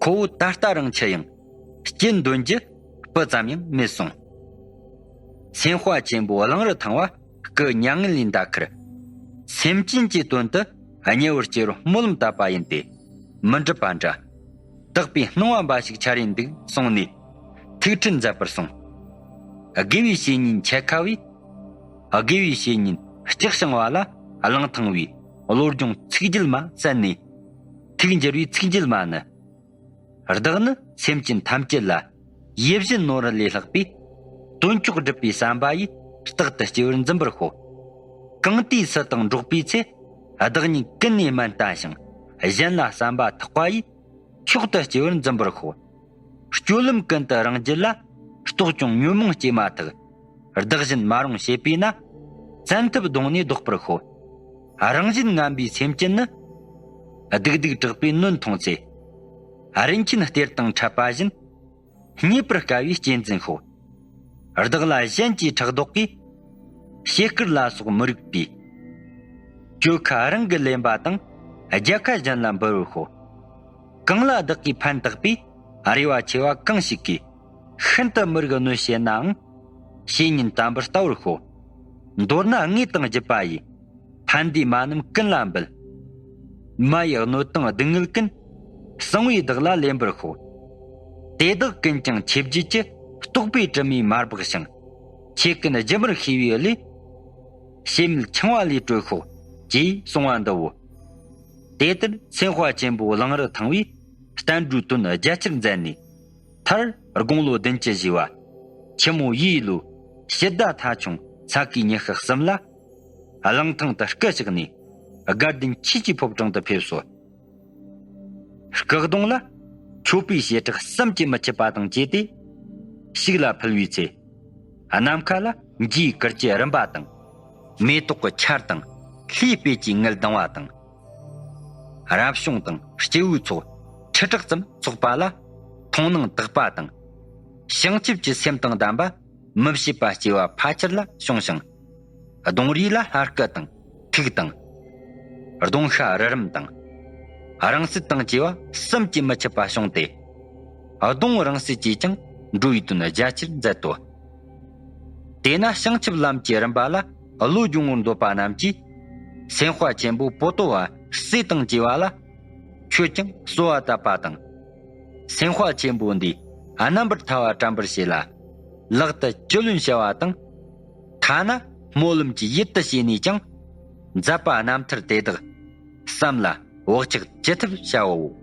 ཁོ་བོ་ད་ལྟ་རང་འཆི་ཡང་། རྐྱེན་འདོན་རྒྱུ་སྤུ་ཙམ་ཡང་མེད་གསུངས། སེམས་དཔའ་ཆེན་པོ་གླང་རི་ཐང་བ་སྐུ་མྱ་ངན་ལས་འདའ་ཁར། སེམས་ཅན་གྱི་དོན་དུ་ཉེ་བར་སྐྱེ་བར་སྨོན་ལམ་བཏབ་པ་ཡིན་ཏེ། མི་འགྲུབ་པ་འདྲ། དག་པའི་སྣང་བ་འབའ་ཞིག་འཆར་ཡིན་འདུག་གསུངས་ནས། ཐུགས་ཁྲལ་མཛད་པར་གསུངས། དགེ་བའི་བཤེས་གཉེན་འཆད་ཁ་བས། དགེ་བའི་བཤེས་གཉེན་ལྕགས་བྱང་བ་ལ་གླང་ཐང་བའི་བློ་སྦྱོང་ཚིག་བརྒྱད་མ་གསན་ནས། ཐུགས་འགྱུར་བའི་ཚིག་བརྒྱད་མ་ནི། བདག་ནི་སེམས་ཅན་ཐམས་ཅད་ལ་ཡིད་བཞིན་ནོར་ལས་ལྷག་པའི་དོན་མཆོག་སྒྲུབ་པའི་བསམ་པ་ཡིས་རྟག་ཏུ་སྐྱེ་བར་འཛིན་པར་ཤོག། གང་དུས་སུ་དང་འགྲོགས་པའི་ཚེ། བདག་ཉིད་ཀུན་ནས་དམན་ལྟ་ཞིང་གཞན་ལ་བསམ་པ་ཐག་པ་ཡིས་མཆོག་ཏུ་སྐྱེ་བར་འཛིན་པར་ཤོག། སྤྱོད་ལམ་ཀུན་ཏུ་རང་རྒྱུད་ལ་རྟོག་ཅིང་ཉོན་མོངས་སྐྱེས་མ་ཐག། བདག་བཞིན་མ་རུངས་བྱེད་པས་ན། བཙན་ཐབས་གདོང་ནས་བཟློག་པར་ཤོག། རང་བཞིན་ངན་པའི་སེམས་ཅན་ནི། སྡིག་སྡིག་དྲག་པའི་གནོན་མཐོང་ཚེ། རིན་ཆེན་གཏེར་དང་འཕྲད་པ་བཞིན། རྙེད་པར་དཀའ་བའི་གཅེས་འཛིན་ཤོག། བདག་ལ་གཞན་གྱིས་ཕྲག་དོག་གིས། བྱེད་དཀར་ལ་སོགས་མི་རིགས་པའི། གྱོད་ཁ་རང་གིས་ལེན་པ་དང་། རྒྱལ་ཁ་གཞན་ལ་འབུལ་བར་ཤོག། གང་ལ་བདག་གིས་ཕན་བཏགས་པའི། རེ་བ་ཆེ་བ་གང་ཞིག་གིས། ཤིན་ཏུ་མི་རིགས་གནོད་བྱེད་ནའང་། བཤེས་གཉེན་དམ་པར་ལྟ་བར་ཤོག། མདོར་ན་དངོས་དང་བརྒྱུད་པ་ཡི། ཕན་བདེའི་མ་རྣམས་ཀུན་ལ་འབུལ། མ་ཡི་གནོད་དང་སྡུག་བསྔལ་ཀུན། གསང་བས་བདག་ལ་ལེན་པར་ཤོག། དེ་དག་ཀུན་ཀྱང་ཆོས་བརྒྱད་ཀྱི། རྟོག་པའི་དྲི་མས་མ་སྦགས་ཤིང་། ཆོས་ཀུན་སྒྱུ་མར་ཤེས་པའི་བློས། ཕྱེ་མེད་འཆིང་བ་ལས་གྲོལ་ཤོག། ཅེས་གསུངས་པ་འདི་བོ། དེ་ལྟར་སེམས་དཔའ་ཆེན་པོ་གླང་རི་ཐང་བས་བསྟན་འགྲོའི་དོན་རྒྱ་ཆེར་མཛད་ནས། མཐར་དགུང་ལོ་བདུན་ཅུ་བཞེས་པ། ཆུ་མོ་ཡོས་ལོའི་ཕྱི་ཟླ་ཐ་ཆུང་ས་གའི་ཉི་ཤུ་གསུམ་ལ། གླང་ཐང་དུ་སྐུ་གཤེགས་ནས། དགའ་ལྡན་ཆོས་ཀྱི་ཕོ་བྲང་དུ་ཕེབས་སོ། སྐུ་གདུང་ལ་མཆོད་པའི་བྱེ་བྲག་བསམ་གྱིས་མི་ཁྱབ་པ་དང་བཅས་ཏེ། ཞིག་ལ་ཕུལ་བའི་ཚེ། ནམ་མཁའ་ལ་འཇའི་གུར་གྱི་རིམ་པ་དང་། མེ་ཏོག་གི་ཆར་དང་། ལྷའི་སྤོས་ཀྱི་ངད་ལྡང་བ་དང་། རབ་བྱུང་དང་སྐྱེས་བུའི་ཚོགས་ཁྲི་ཕྲག་ཙམ་ཚོགས་པ་ལ། མཐོང་སྣང་དག་པ་དང་། བྱང་ཆུབ་ཀྱི་སེམས་དང་ལྡན་པ། མི་ཕྱེད་པ་སྐྱེ་བ་ཕལ་ཆེར་ལ་བྱུང་ཞིང་། གདོང་རིས་ལ་ལྷ་སྐུ་དང་ཐུགས་དང་། གདོང་ཤ་རི་རམ་དང་། རིང་བསྲེལ་དང་བཅས་པ་བསམ་གྱིས་མི་ཁྱབ་པ་བྱུང་སྟེ། གདོང་རིང་བསྲེལ་གྱིས་ཀྱང་འགྲོ་བའི་དོན་རྒྱ་ཆེར་མཛད་དོ། དེས་ན་བྱང་ཆུབ་ལམ་གྱི་རིམ་པ་ལ་བློ་སྦྱོང་བར་འདོད་པ་རྣམས་ཀྱིས། སེམས་དཔའ་ཆེན་པོ་པོ་ཏོ་བ་བསྲེལ་དང་བཅས་པ་ལ། ཁྱོད་ཀྱང་གསོལ་བ་བཏབ་པ་དང་། སེམས་དཔའ་ཆེན་པོ་འདིས་རྣམ་པར་ཐར་བ་དྲན་པར་བྱེད་ལ། ལག་ཏུ་ཅི་ལོན་བྱ་བ་དང་། ཐ་ན་སྨོན་ལམ་གྱི་ཡུལ་དུ་བྱས་ནས་ཀྱང་། མཛད་པ་རྣམ་ཐར་དེ་དག་བསམ་ལ་བག་ཆགས་ཅི་ཐུབ་བྱའོ།